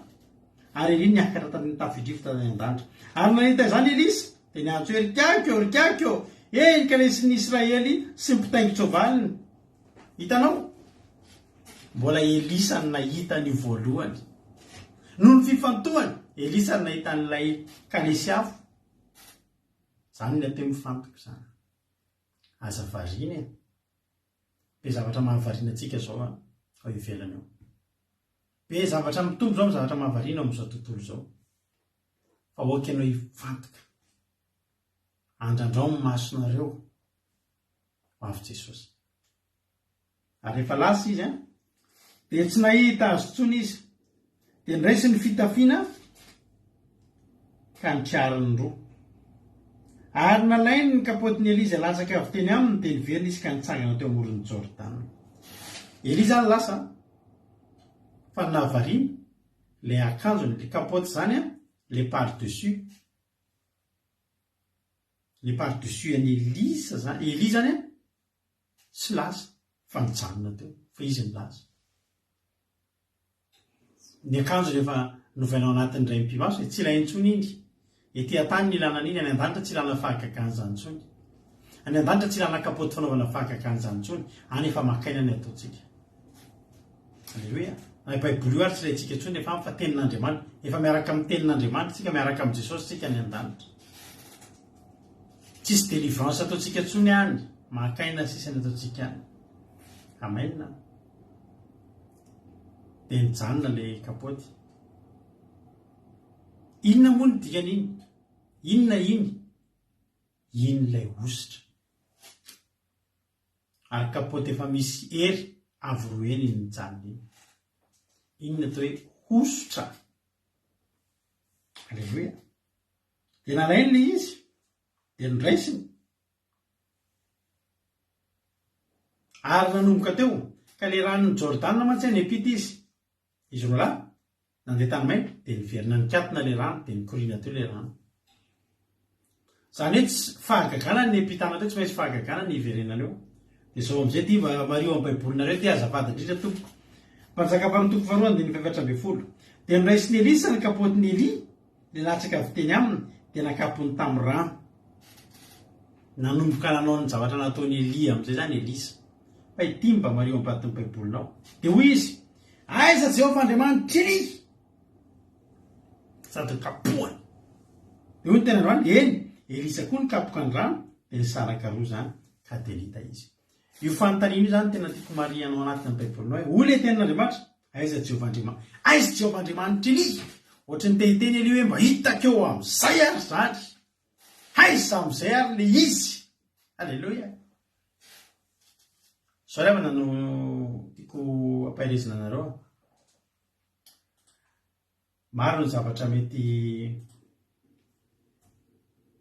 ary Elia niakatra tamin'ny tafio-drivotra tany an-danitra. Ary nahita izany Elisa, dia niantso hoe, Ry Kiaky ô, ry Kiaky ô! He, ny kalesin'ny Israely sy ny mpitaingin-tsoavaliny! Hitanao? Mbola Elisa no nahita an'io voalohany. Noho ny fifantohany, Elisa no nahita an'ilay kalesy afo. Zany ny atao hoe mifantoka zany. Aza variana e. Be zavatra mahavariana antsika zao an, ao ivelany ao. Be zavatra mitombo zao amin'ny zavatra mahavariana ao amin'izao tontolo izao. Fa aoka ianao hifantoka. Andrandrao ny masonareo ho avy Jesosy. Ary rehefa lasa izy an, dia tsy nahita azy intsony izy. Dia niraisiny ny fitafiana. Ka nitriariny roa. Ary nalainy ny kapotin'i Elia izay latsaka avy teny aminy, dia niverina izy ka nitsangana teo amoron'i Jordana. Elia izany lasa, fa ny nahavariana, ilay akanjony, ilay kapoty izany an, ilay par-dessus, ilay par-dessus an'i Elisa izany, Elia izany an, tsy lasa fa nijanona teo, fa izy no lasa. Ny akanjo rehefa novaina ao anatin'ny indray mipi-maso dia tsy ilaina intsony iny. Ety an-tany no ilana an'iny, any an-danitra tsy ilana fahagagana izany intsony. Any an-danitra tsy ilana kapoty fanaovana fahagagana izany intsony, any efa maka aina ny ataontsika. Aleloia. Na io Baiboly io ary tsy ilaintsika intsony rehefa any fa tenin'Andriamanitra. Efa miaraka amin'ny tenin'Andriamanitra isika, miaraka amin'i Jesosy isika any an-danitra. Tsisy délivrance ataontsika intsony any, maka aina sisa ny ataontsika any. Amen. Dia nijanona ilay kapoty. Inona moa no dikan'iny? Inona iny? Iny ilay hosotra. Ary kapoty efa misy hery avo roa heny iny nijanona iny. Iny no atao hoe hosotra. Aleloia. Dia nalainy ilay izy, dia noraisiny. Ary nanomboka teo, ka ilay ranon'i Jordana mantsy niampita izy, izy roalahy, nandeha tany maina, dia niverina nikatona ilay rano, dia nikoriana teo ilay rano. Izany hoe tsy fahagagana ny niampitana teo, tsy maintsy fahagagana ny hiverenana eo. Dia izao amin'izay ity, mba mariho amin'ny Baibolinareo ity azafady indrindra tompoko. Mpanjaka faharoa toko faharoa andininy faha-14. Dia noraisin'i Elisa ny kapotin'i Elia, Ilay latsaka avy teny aminy dia nakapony tamin'ny rano. Nanomboka nanao ny zavatra nataon'i Elia amin'izay izany Elisa. Fa ity mba mariho am-patin'ny Baibolinao. Dia hoy izy, Aiza Jehovah Andriamanitr'i Elia? Sady nokapohany. Dia hoy ny teny androany, Eny, Elisa koa nikapoka ny rano, dia nisaraka roa izany, ka dia nita izy. Io fanontaniana io izany tena tiako marihanao anatin'ny Baibolinao hoe, hoy ilay tenin'Andriamanitra, Aiza Jehovah Andriamanitra? Aiza Jehovah Andriamanitr'i Elia? Ohatry ny te hiteny Elia hoe mba hitako eo amin'izay ary izany. Aiza amin'izay ary ilay izy? Aleloia. Izao ry havana no tiako ampaherezina anareo. Maro ny zavatra mety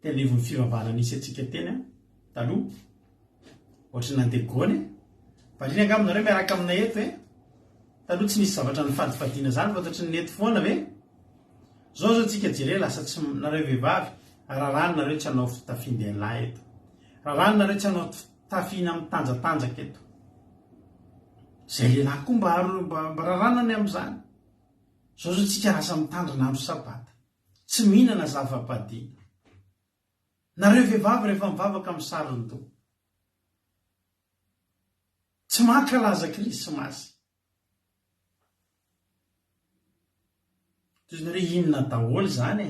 teny anivon'ny fivavahana nisy antsika teny taloha, ohatry ny nandeha gony e! Variana angamba nareo miaraka aminay eto e! Taloha tsy nisy zavatra nifadifadiana zany fa ohatry ny nety foana ve? Zao zao tsika jere lasa tsy nareo vehivavy raràny nareo tsy hanao fitafian-dehilahy eto, raràny nareo tsy hanao fitafiana mitanjatanjaka eto. Zay lehilahy koa mba mba raràna ny amin'izany. Zao zao tsika lasa mitandrina andro sabata, tsy mihinana zava-padiana. Nareo vehivavy rehefa mivavaka misaron-doha. Tsy mankalaza krismasy. Tohizo nareo inona daholo izany e?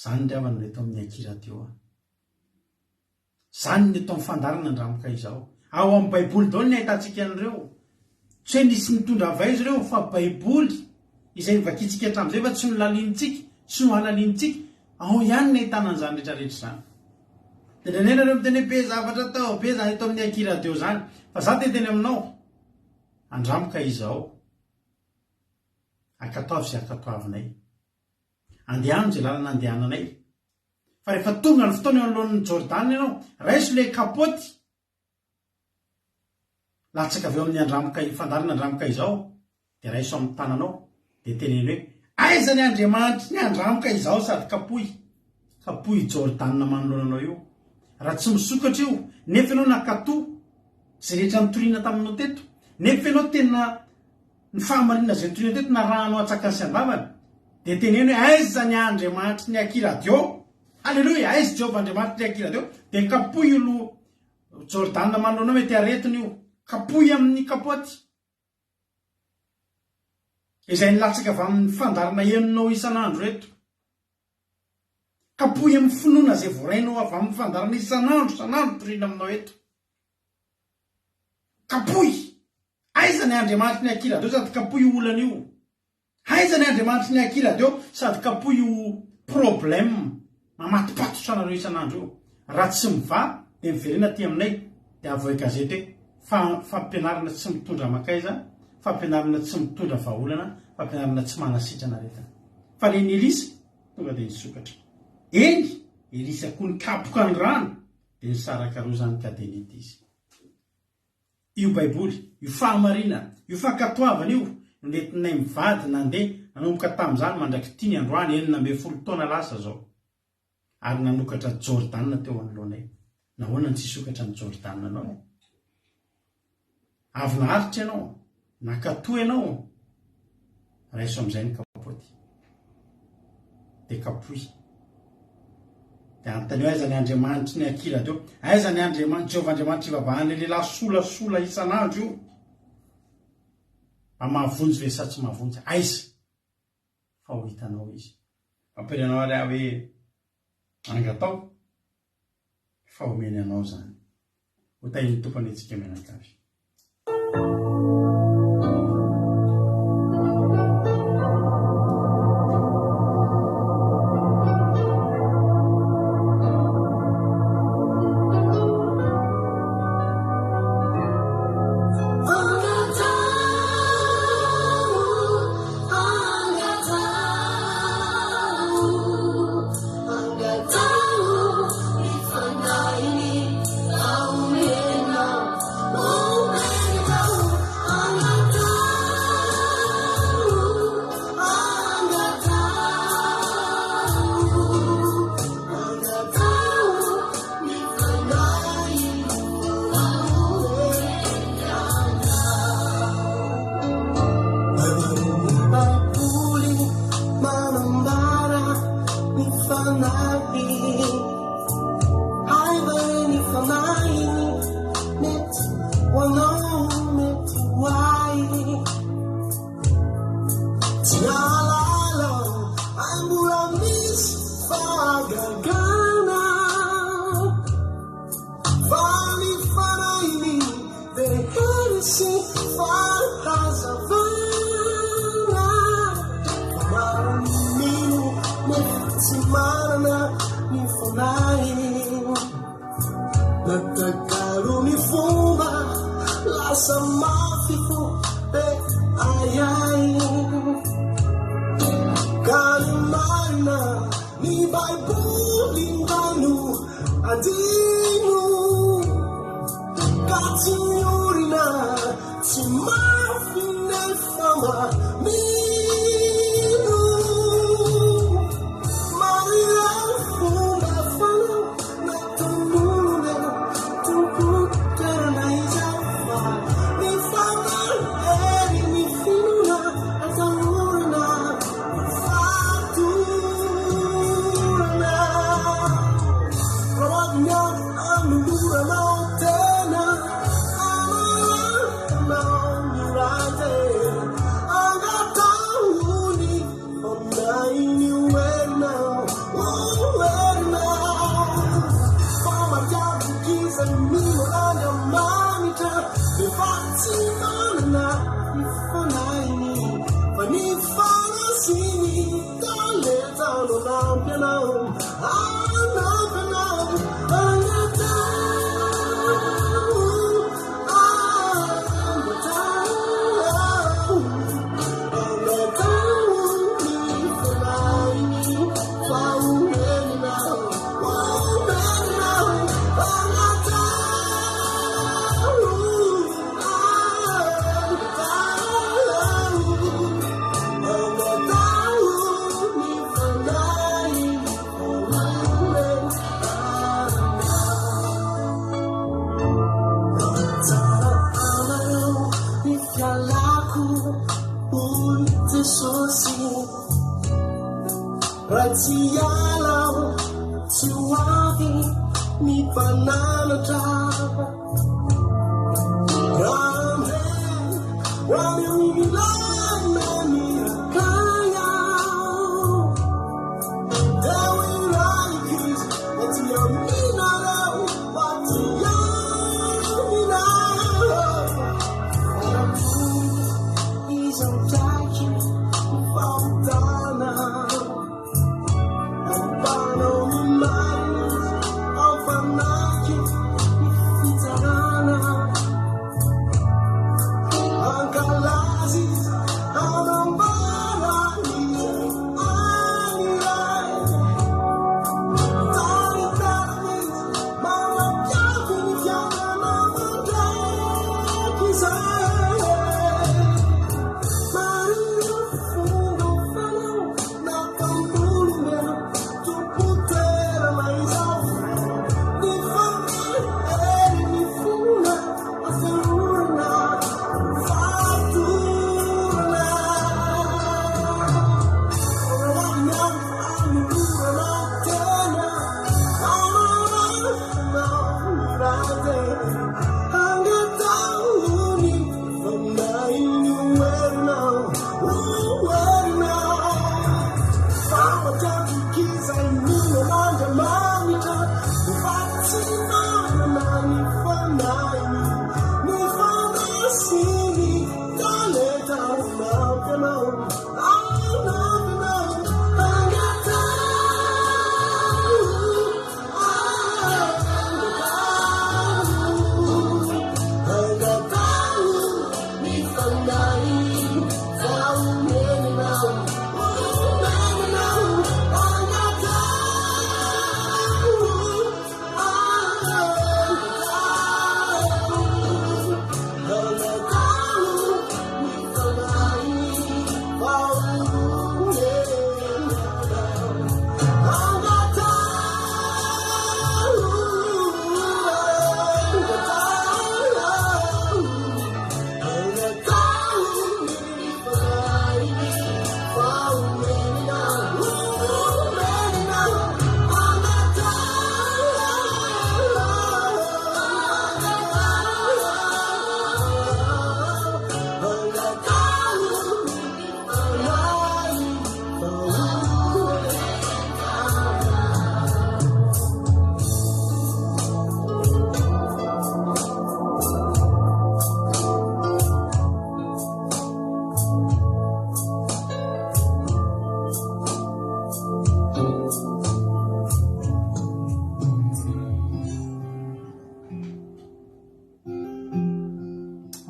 Zany ry havana no eto amin'ny Aky Radio a. Izany ny eto amin'ny fandaharana Andramoka izao. Ao amin'ny Baiboly daholo ny ahitantsika an'ireo. Tsy hoe nisy nitondra avy aiza ireo fa Baiboly izay novakintsika hatramin'izay fa tsy nolalinintsika, tsy nohalalinintsika. Ao ihany ny ahitana an'izany rehetra rehetra izany. Dia indraindray nareo miteny hoe be zavatra atao, be izany eto amin'ny Aky Radio izany. Fa za te hiteny aminao, Andramoka izao. Ankatoavy izay ankatoavinay. Andehano izay lalana andehananay. Fa rehefa tonga ny fotoana eo anoloan'ny Jordana ianao, raiso ilay kapoty latsaka avy eo amin'ny andramoka, fandaharana andramoka izao, dia raiso amin'ny tananao, dia teneno hoe, Aiza ny Andriamanitry ny andramoka izao sady kapohy, kapohy Jordana manoloana anao io. Raha tsy misokatra io, nefa ianao nankatò izay rehetra nitoriana taminao teto, nefa ianao tena Ny fahamarinana izay notorina teto narahanao antsakany sy andavany dia teneno hoe aiza ny Andriamanitry ny Aky Radio? Haleloia! Aiza Jehovah Andriamanitry ny Aky Radio? Dia kapohy io loha Jordana manoloana mety aretina io. Kapohy amin'ny kapoty. Izay nilatsaka avy amin'ny fandaharana henonao isan'andro eto. Kapohy amin'ny finoana izay voarainao avy amin'ny fandaharana isan'andro isan'andro torina aminao eto. Kapohy! Aiza ny Andriamanitry ny Aky Radio sady kapohy io olana io. Aiza ny Andriamanitry ny Aky Radio sady kapohy io problème mamatopatotra anareo isan'andro io. Raha tsy mivaha dia miverena aty aminay dia avohay gazety hoe fa fampianarana tsy mitondra mankaiza, fampianarana tsy mitondra vahaolana, fampianarana tsy manasitrana aretina. Fa le Nilisa. Tonga dia nisokatra. Eny, Elisa koa nikapoka ny rano, dia nisaraka roa izany ka dia nita izy. Io Baiboly, io fahamarinana, io fankatoavana io no nentinay mivady nandeha nanomboka tamin'izany mandrak'ity ny androany, 16 taona lasa izao. Ary nanokatra Jordana teo anoloanay. Nahoana no tsy hisokatra ny Jordana-nao e? Avy naharitra ianao, nankatò ianao, raiso amin'izay ny kapoty. Dia kapohy. Dia anontanio aiza ny Andriamanitry ny Akila teo? Aiza ny Andriamanitra, Jehovah Andriamanitra ivavahan'ilay lehilahy solasola isan'andro io? Mba mahavonjy ve sa tsy mahavonjy? Aiza? Fa ho hitanao izy. Ampianao ary aho hoe angatao fa omeny anao izany. Ho tahin'ny Tompo anie tsika mianakavy.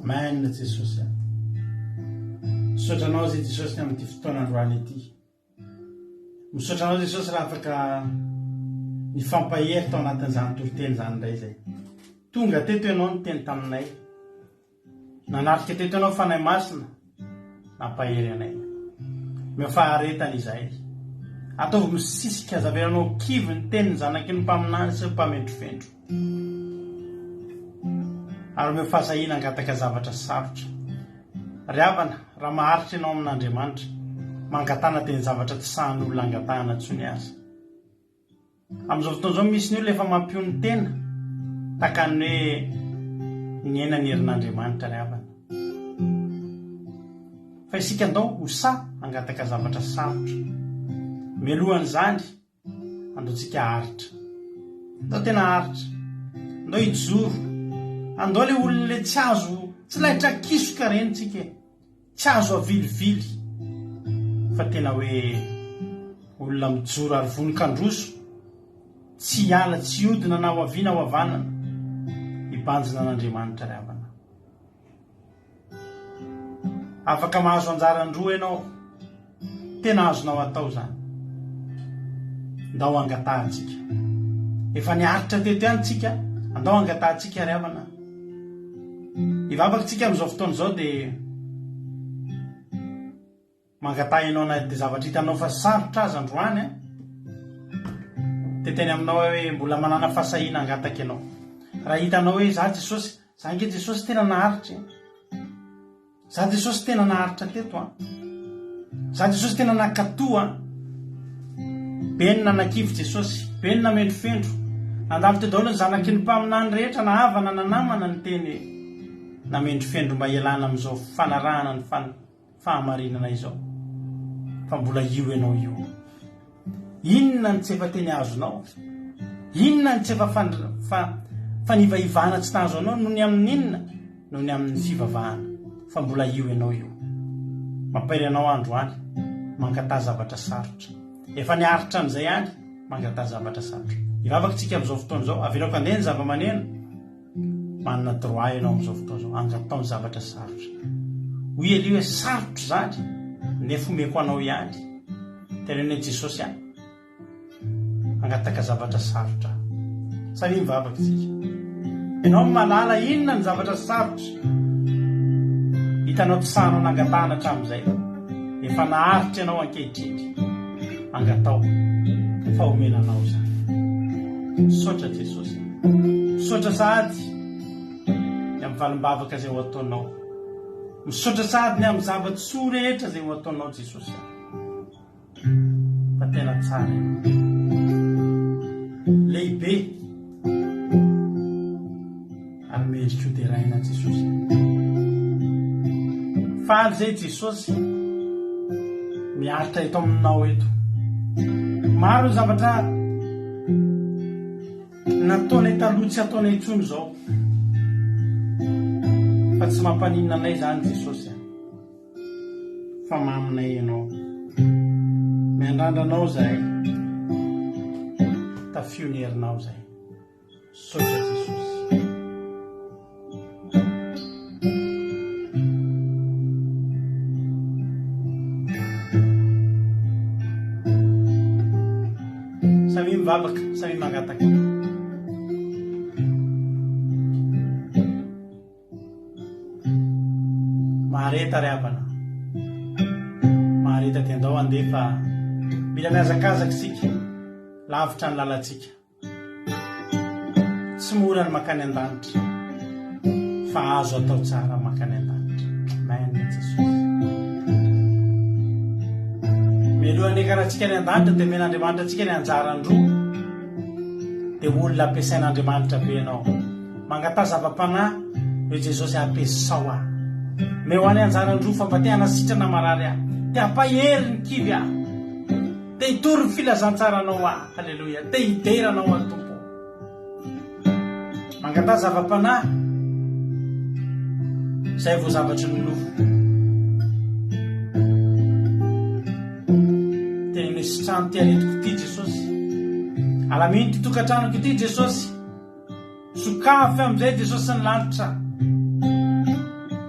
Amen Jesosy a. Misaotra anao zay Jesosy ny amin'ity fotoana androany ity. Misaotra anao Jesosy raha afaka nifampahery tao anatin'izany toriteny izany indray izay. Tonga teto ianao niteny taminay. Nanatrika teto ianao Fanahy Masina nampahery anay. Omeo faharetana izahay. Ataovy misisika aza avelanao kivy ny tenin'ny zanaky ny mpaminany sy ny mpamendrofendro. Ary omeo fahasahiana hangataka zavatra sarotra. Ry havana, raha maharitra ianao amin'Andriamanitra, mangatana dia ny zavatra tsy sahan'olona angatahana intsony aza. Amin'izao fotoana izao misy ny olona efa mampionon-tena takan'ny hoe niaina ny herin'Andriamanitra ry havana. Fa isika andao ho sahy hangataka zavatra sarotra. Mialohan'izany, andao tsika haharitra. Andao tena haharitra. Andao hijoro. Andao ilay olona ilay tsy azo, tsy laitra kisoka ireny tsika e. Tsy azo avilivily fa tena hoe olona mijoro ary vonon-kandroso, tsy hiala, tsy hiodina na ho havia na ho havanana, hibanjina an'Andriamanitra ry havana. Afaka mahazo anjara an-droa ianao, tena azonao atao izany. Ndao hangatahantsika. Efa niaritra teto ihany tsika, andao hangatahantsika ry havana. Hivavaka tsika amin'izao fotoana izao dia mangataha ianao na dia zavatra hitanao fa sarotra aza androany an. Dia teny aminao aho hoe mbola manana fahasahiana hangataka ianao. Raha hitanao hoe za Jesosy, za ange Jesosy tena naharitra e. Za Jesosy tena naharitra teto an. Za Jesosy tena nankatò an. Be ny nanakivy Jesosy, be ny namendrofendro. Nandalo teo daholo ny zanaky ny mpaminany rehetra na havana na namana niteny hoe namendrofendro mba hialana amin'izao fanarahana ny fahamarinana izao. Fa mbola io ianao io. Inona no tsy efa teny azonao? Inona no tsy efa fanivahivana tsy nahazo anao? Noho ny amin'ny inona? Noho ny amin'ny fivavahana. Fa mbola io ianao io. Mampahery anao aho androany, mangataha zavatra sarotra. Efa niaritra an'izay ihany, mangataha zavatra sarotra. Hivavaka isika amin'izao fotoana izao, avelako handeha ny zava-maneno. Manana droit ianao amin'izao fotoana izao, angatao ny zavatra sarotra. Hoy Elia hoe sarotra izany, nefa omeko anao ihany. Teneno hoe Jesosy a, hangataka zavatra sarotra aho. Samia mivavaka isika. Ianao no mahalala inona ny zavatra sarotra hitanao tsy sahanao nangatahana hatramin'izay. Efa naharitra ianao ankehitriny. Angatao fa omena anao izany. Misaotra Jesosy. Misaotra sahady ny amin'ny valim-bavaka izay ho ataonao. Misaotra sahady ny amin'ny zava-tsoa rehetra izay ho ataonao Jesosy. Fa tena tsara ianao. Deraina Jesosy. Faly zay Jesosy miaritra eto aminao eto. Maro ny zavatra nataonay taloha tsy ataonay intsony izao. Fa tsy mampaninona anay izany Jesosy a. Fa maminay ianao. Miandrandra anao zahay. Tafio ny herinao zahay. Misaotra Jesosy. Samia mivavaka, samia mangataka. Mahareta ry havana. Mahareta dia andao handeha fa mila mihazakazaka isika. Lavitra ny lalantsika. Tsy mora ny mankany an-danitra fa azo atao tsara mankany an-danitra. Amen Jesosy. Mialohan'ny hiakarantsika any an-danitra dia omen'Andriamanitra antsika ny anjaran-droa. Dia olona ampiasain'Andriamanitra be ianao. Mangataha zava-panahy hoe Jesosy ampiasao aho. Omeo ahy ny anjaran-droa fa mba te hanasitrana marary aho. Te hampahery ny kivy aho. Te hitory ny filazantsaranao aho. Aleloia. Te hidera anao aho Tompo. Mangataha zava-panahy izay vao zavatry ny nofo. Teneno sitrano ity aretiko ity Jesosy. Alamino ity tokantranoko ity Jesosy. Sokafy amin'izay Jesosy ny lanitra.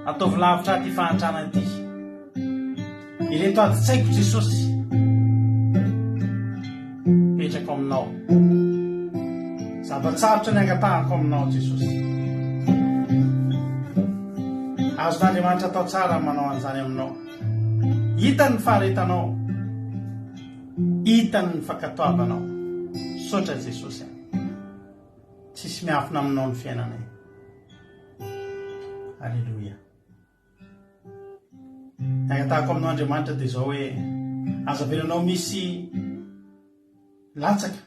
Ataovy lavitra ahy ity fahantrana ity. Ireto adin-tsaiko Jesosy. Petrako aminao. Zava-tsarotra ny angatahako aminao Jesosy. Azon'Andriamanitra atao tsara ny manao an'izany aminao. Hitany ny faharetanao. Hitany ny fankatoavanao. Misaotra Jesosy a. Tsisy miafina aminao ny fiainanay. Aleloia. Ny angatahako aminao Andriamanitra dia izao hoe aza avelanao misy latsaka.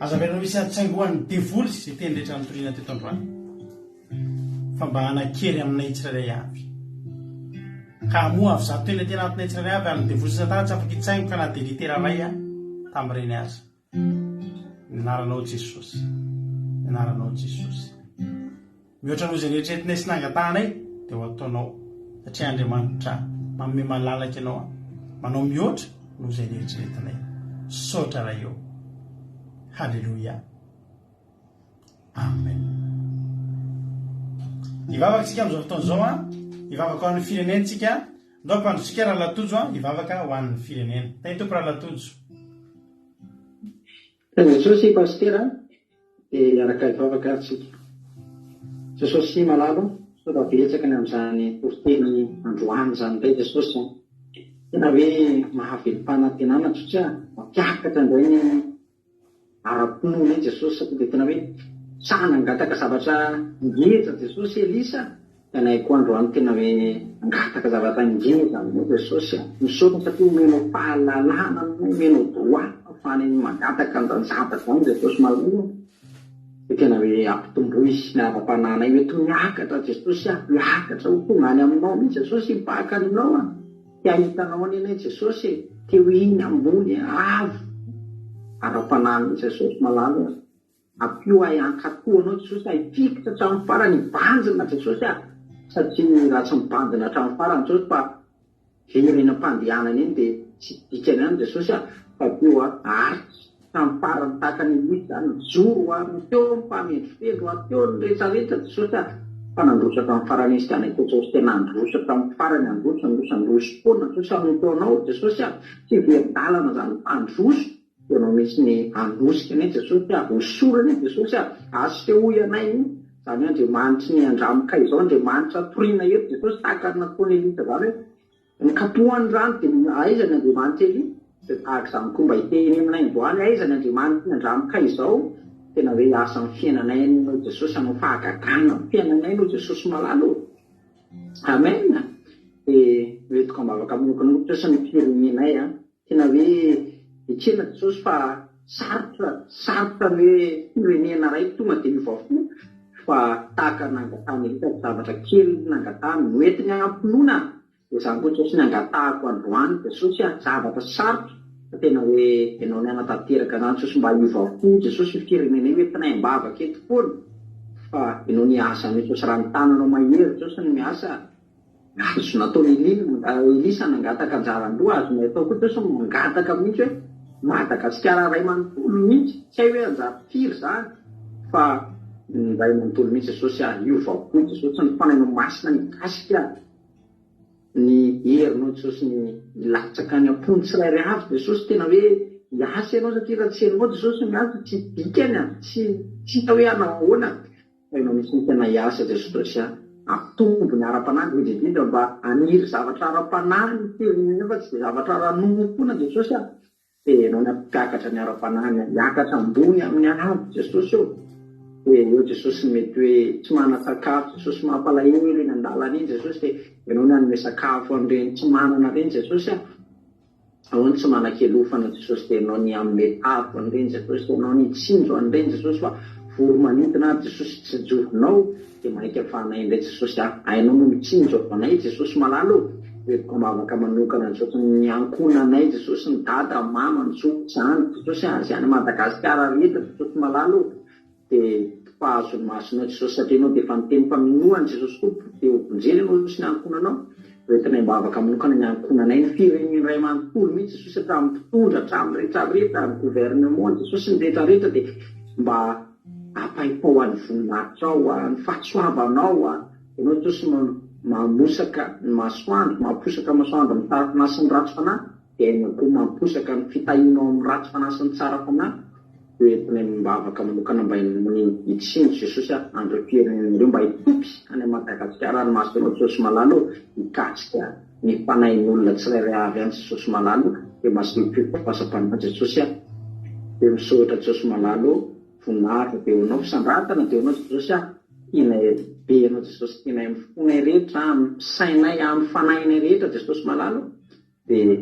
Aza avelanao misy atsaingohan'ny devoly izay teny rehetra nitoriana teto androany. Fa mba hanan-kery aminay tsirairay avy. Ka hamoha avy zato teny aty anatinay tsirairay avy ary ny devoly sy satana tsy afaka hitsaingoka na dia litera iray tamin'ireny aza. Ny anaranao Jesosy. Ny anaranao Jesosy. Mihoatra noho izay neritreretinay sy nangatahanay dia ho ataonao satria Andriamanitra manome malalaka ianao manao mihoatra noho izay neritreretinay. Misaotra Ray ô. Haleloia. Amen. Hivavaka isika amin'izao fotoana izao an. Hivavaka ho an'ny firenena isika. Ndao ampandrotsika Rahalahy Tojo an, hivavaka ho an'ny firenena. Tahin'ny Tompo Rahalahy Tojo. Jesosy Pasitera dia hiaraka hivavaka ary tsika. Jesosy malala o, misaotra betsaka ny amin'izany toriteny androany izany indray Jesosy a. Tena hoe mahavelom-panantenana Jesosy a, mampiakatra indray ny ara-pinoana iny Jesosy satria dia tena hoe sahy nangataka zavatra ngeja Jesosy Elisa dia anay koa androany tena hoe nangataka zavatra ngeza aminao Jesosy a! Misaotra satria omenao fahalalana anay, omenao droit ahafahanay mangataka an'izany zavatra izany Jesosy malala a! Dia tena hoe ampitomboy ny ara-panahinay hoe toa miakatra Jesosy a! Miakatra ho tonga any aminao mihitsy Jesosy, hipaka any aminao a! Te hahita anao anie anay Jesosy e! Te ho eny ambony avo ara-panahy mihitsy Jesosy malala a! Ampio ahy hankatò anao Jesosy a! Hifikitra hatramin'ny farany, hibanjina Jesosy a! Satria raha tsy mibanjina hatramin'ny farany Jesosy fa very eny am-pandehanana eny dia tsy dikany ihany Jesosy a! Fa ampio ahy haharitra hatramin'ny farany tahaka an'i Elia izany, nijoro aho, teo ny mpamendrofendro aho, teo ny rehetrarehetra Jesosy a! Fa nandroso hatramin'ny farany izy ka ny Jesosy tena handroso hatramin'ny farany, handroso, handroso, handroso foana Jesosy hanompo anao Jesosy a! Tsy hiverin-dalana izany fa handroso, Ianao mihitsy ny hanosika anay Jesosy a! Hosory anay Jesosy a! Asehoy anay io izany hoe Andriamanitry ny andramokay izao, Andriamanitra toriana eto Jesosy tahaka ny nataon'i Elisa izany hoe nikapohany rano dia aiza ny Andriamanitr'i Elia? Dia tahaka izany koa mba hiteny aminay androany aiza ny Andriamanitry ny andramokay izao? Tena hoe hiasa amin'ny fiainanay anie ianao Jesosy, hanao fahagagana amin'ny fiainanay ianao Jesosy malala ô! Amen! Dia hoentiko am-bavaka manokana koa Jesosy ny firenenay a! Tena hoe ekena Jesosy fa sarotra, sarotra ny hoe firenena iray tonga dia miova fo. Fa tahaka ny nangatahan'i Elisa zavatra kely nangatahany noentiny am-pinoana dia izany koa Jesosy ny angatahako androany Jesosy a, zavatra sarotra fa tena hoe ianao ny hanatanteraka an'izany Jesosy mba hiova fo Jesosy io firenena io entinay am-bavaka eto foana fa ianao ny hiasa an'io Jesosy raha ny tananao mahery Jesosy no miasa Azo nataon'i Elisa nangataka anjaran-droa, azonay atao koa Jesosy mangataka mihitsy hoe Madagasikara iray manontolo mihitsy, tsy hay hoe anjara firy izany fa ny iray manontolo mihitsy Jesosy a, hiova fo Jesosy, ny Fanahinao Masina mikasika ny herinao Jesosy ny hilatsaka any am-pon'ny tsirairay avy Jesosy, tena hoe hiasa ianao satria raha tsy ianao Jesosy miasa tsy dikany a, tsy hita hoe hanahoana. Tena misy ny tena hiasa Jesosy a! Hampitombo ny ara-panahy indrindra indrindra mba haniry zavatra ara-panahy ny firenena fa tsy dia zavatra ara-nofo foana Jesosy a! Dia ianao ny hampiakatra ny ara-panahiny hiakatra ambony amin'ny avo Jesosy ô! Dia eo Jesosy mety hoe tsy manan-tsakafo Jesosy mampalahelo eny an-dalana iny Jesosy dia ianao ny hanome sakafo an'ireny tsy manana ireny Jesosy a! Ahoana tsy manan-kelofana Jesosy dia ianao ny hanome tafo an'ireny Jesosy ianao ny hitsinjo an'ireny Jesosy fa voro-manidina ary Jesosy tsinjovinao dia maika fa anay indray Jesosy a hainao no mitsinjo anay Jesosy malala ô hoentiko am-bavaka manokana Jesosy ny ankohonanay Jesosy ny dada mama ny zoky zandry Jesosy a izay any Madagasikara rehetra Jesosy malala ô Dia mpahazo ny masonao Jesosy satria ianao dia efa niteny fa minoa an'i Jesosy Tompo dia ho vonjena ianao sy ny ankohonanao. Hoentinay am-bavaka manokana ny ankohonanay, ny firenena iray manontolo mihitsy Jesosy hatramin'ny mpitondra, hatramin'ny rehetra rehetra, ny gouvernement Jesosy ny rehetra rehetra dia mba ampahimpao an'ny voninahitrao, ny fahasoavanao. Ianao Jesosy mamosaka ny masoandro, mamposaka masoandro amin'ny tsara fanahy sy ny ratsy fanahy. Dia ianao koa mamposaka ny fitahianao amin'ny ratsy fanahy sy ny tsara fanahy, dia entinay mivavaka manokana mba ny hitsinjo Jesosy a, an'ireo firenena ireo mba hitopy any Madagasikara ny masonao Jesosy malala ô, hikasika ny fanahin'olona tsirairay avy any Jesosy malala ô, dia maseho fifasam-panahy Jesosy a, dia misaotra Jesosy malala ô, voninahitra dia ho anao, fisandratana dia ho anao Jesosy a, tianay be ianao Jesosy, tianay amin'ny fonay rehetra, amin'ny sainay, amin'ny fanahinay rehetra Jesosy malala ô. Dia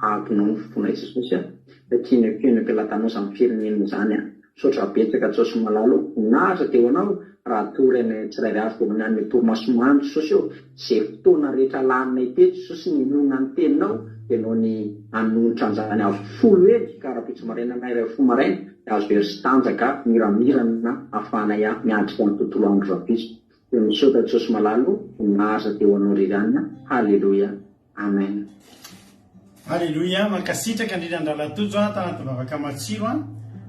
ahabonao ny fonay Jesosy a! Fa tianay feno am-pelatanao izany firenena izany a! Misaotra betsaka Jesosy malala o! Voninahitra dia ho anao raha hatory anay tsirairay avy dia manome torimaso mamy Jesosy o! Izay fotoana rehetra laninay teto Jesosy ninoana ny teninao dia nao ny hanonitra an'izany avo folo heny ka rahampitso maraina na iray fo maraina dia azo hery sy tanjaka miramirana ahafahanay miatrika ny tontolo andro rahampitso dia misaotra Jesosy malala o! Voninahitra dia ho anao irery ihany a! Haleloia! Amen. Aleloia, mankasitraka indrindra an-dRahalahy Tojo a, tanatin'ny vavaka matsiro a,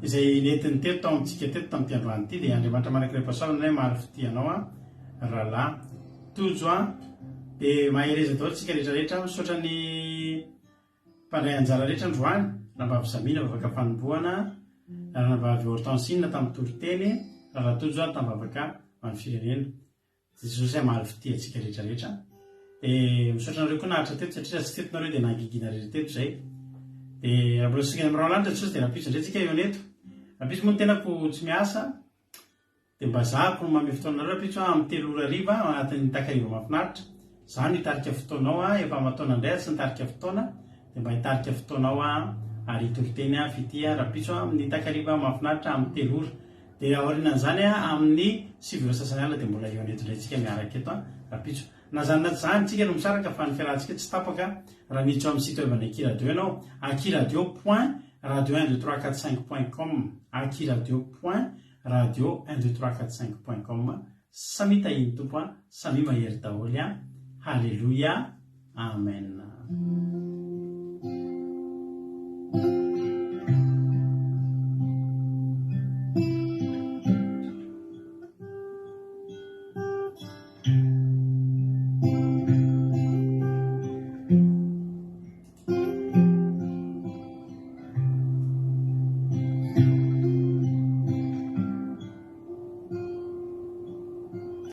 izay nentiny teto tao amintsika teto tamin'ity androany ity, dia Andriamanitra manankiray-pahasoavana anie hamaly fitia anao a, Rahalahy Tojo a, dia mahereza daholo tsika rehetra rehetra, misaotra ny mpandray anjara rehetra androany, Ranabavy Samina vavaka fanombohana, Ranabavy Hortensine tamin'ny toriteny, Rahalahy Tojo a tamin'ny vavaka ho an'ny firenena. Jesosy hamaly fitia antsika rehetra rehetra. Dia misaotra anareo koa naharitra teto satria raha tsy teto nareo dia nangigina rery teto izay. Dia raha mbola sokina amin'ny rahona lanitra Jesosy dia rahampitso indray tsika hihaona eto. Rahampitso moa ny tenako tsy miasa dia mba zahako no manome fotoana anareo rahampitso aho amin'ny 3 ora hariva ao anatin'ny takariva mahafinaritra. Izaho no hitarika fotoana ao aho, efa aman-taona indray aho tsy nitarika fotoana dia mba hitarika fotoana ao aho ary hitory teny aho fitia rahampitso amin'ny takariva mahafinaritra amin'ny 3 ora. Dia aorianan'izany amin'ny 9 ora sasany alina dia mbola hihaona eto indray tsika miaraka eto rahampitso. Na izany na tsy izany, tsika no misaraka fa ny fiarahantsika tsy tapaka raha miditra ao amin'ny site web an'ny Aky Radio ianao, akiradio point radio un deux trois quatre cinq point com, akiradio point radio un deux trois quatre cinq point com. Samia tahian'ny Tompo an, samia mahery daholo an. Haleloia. Amen.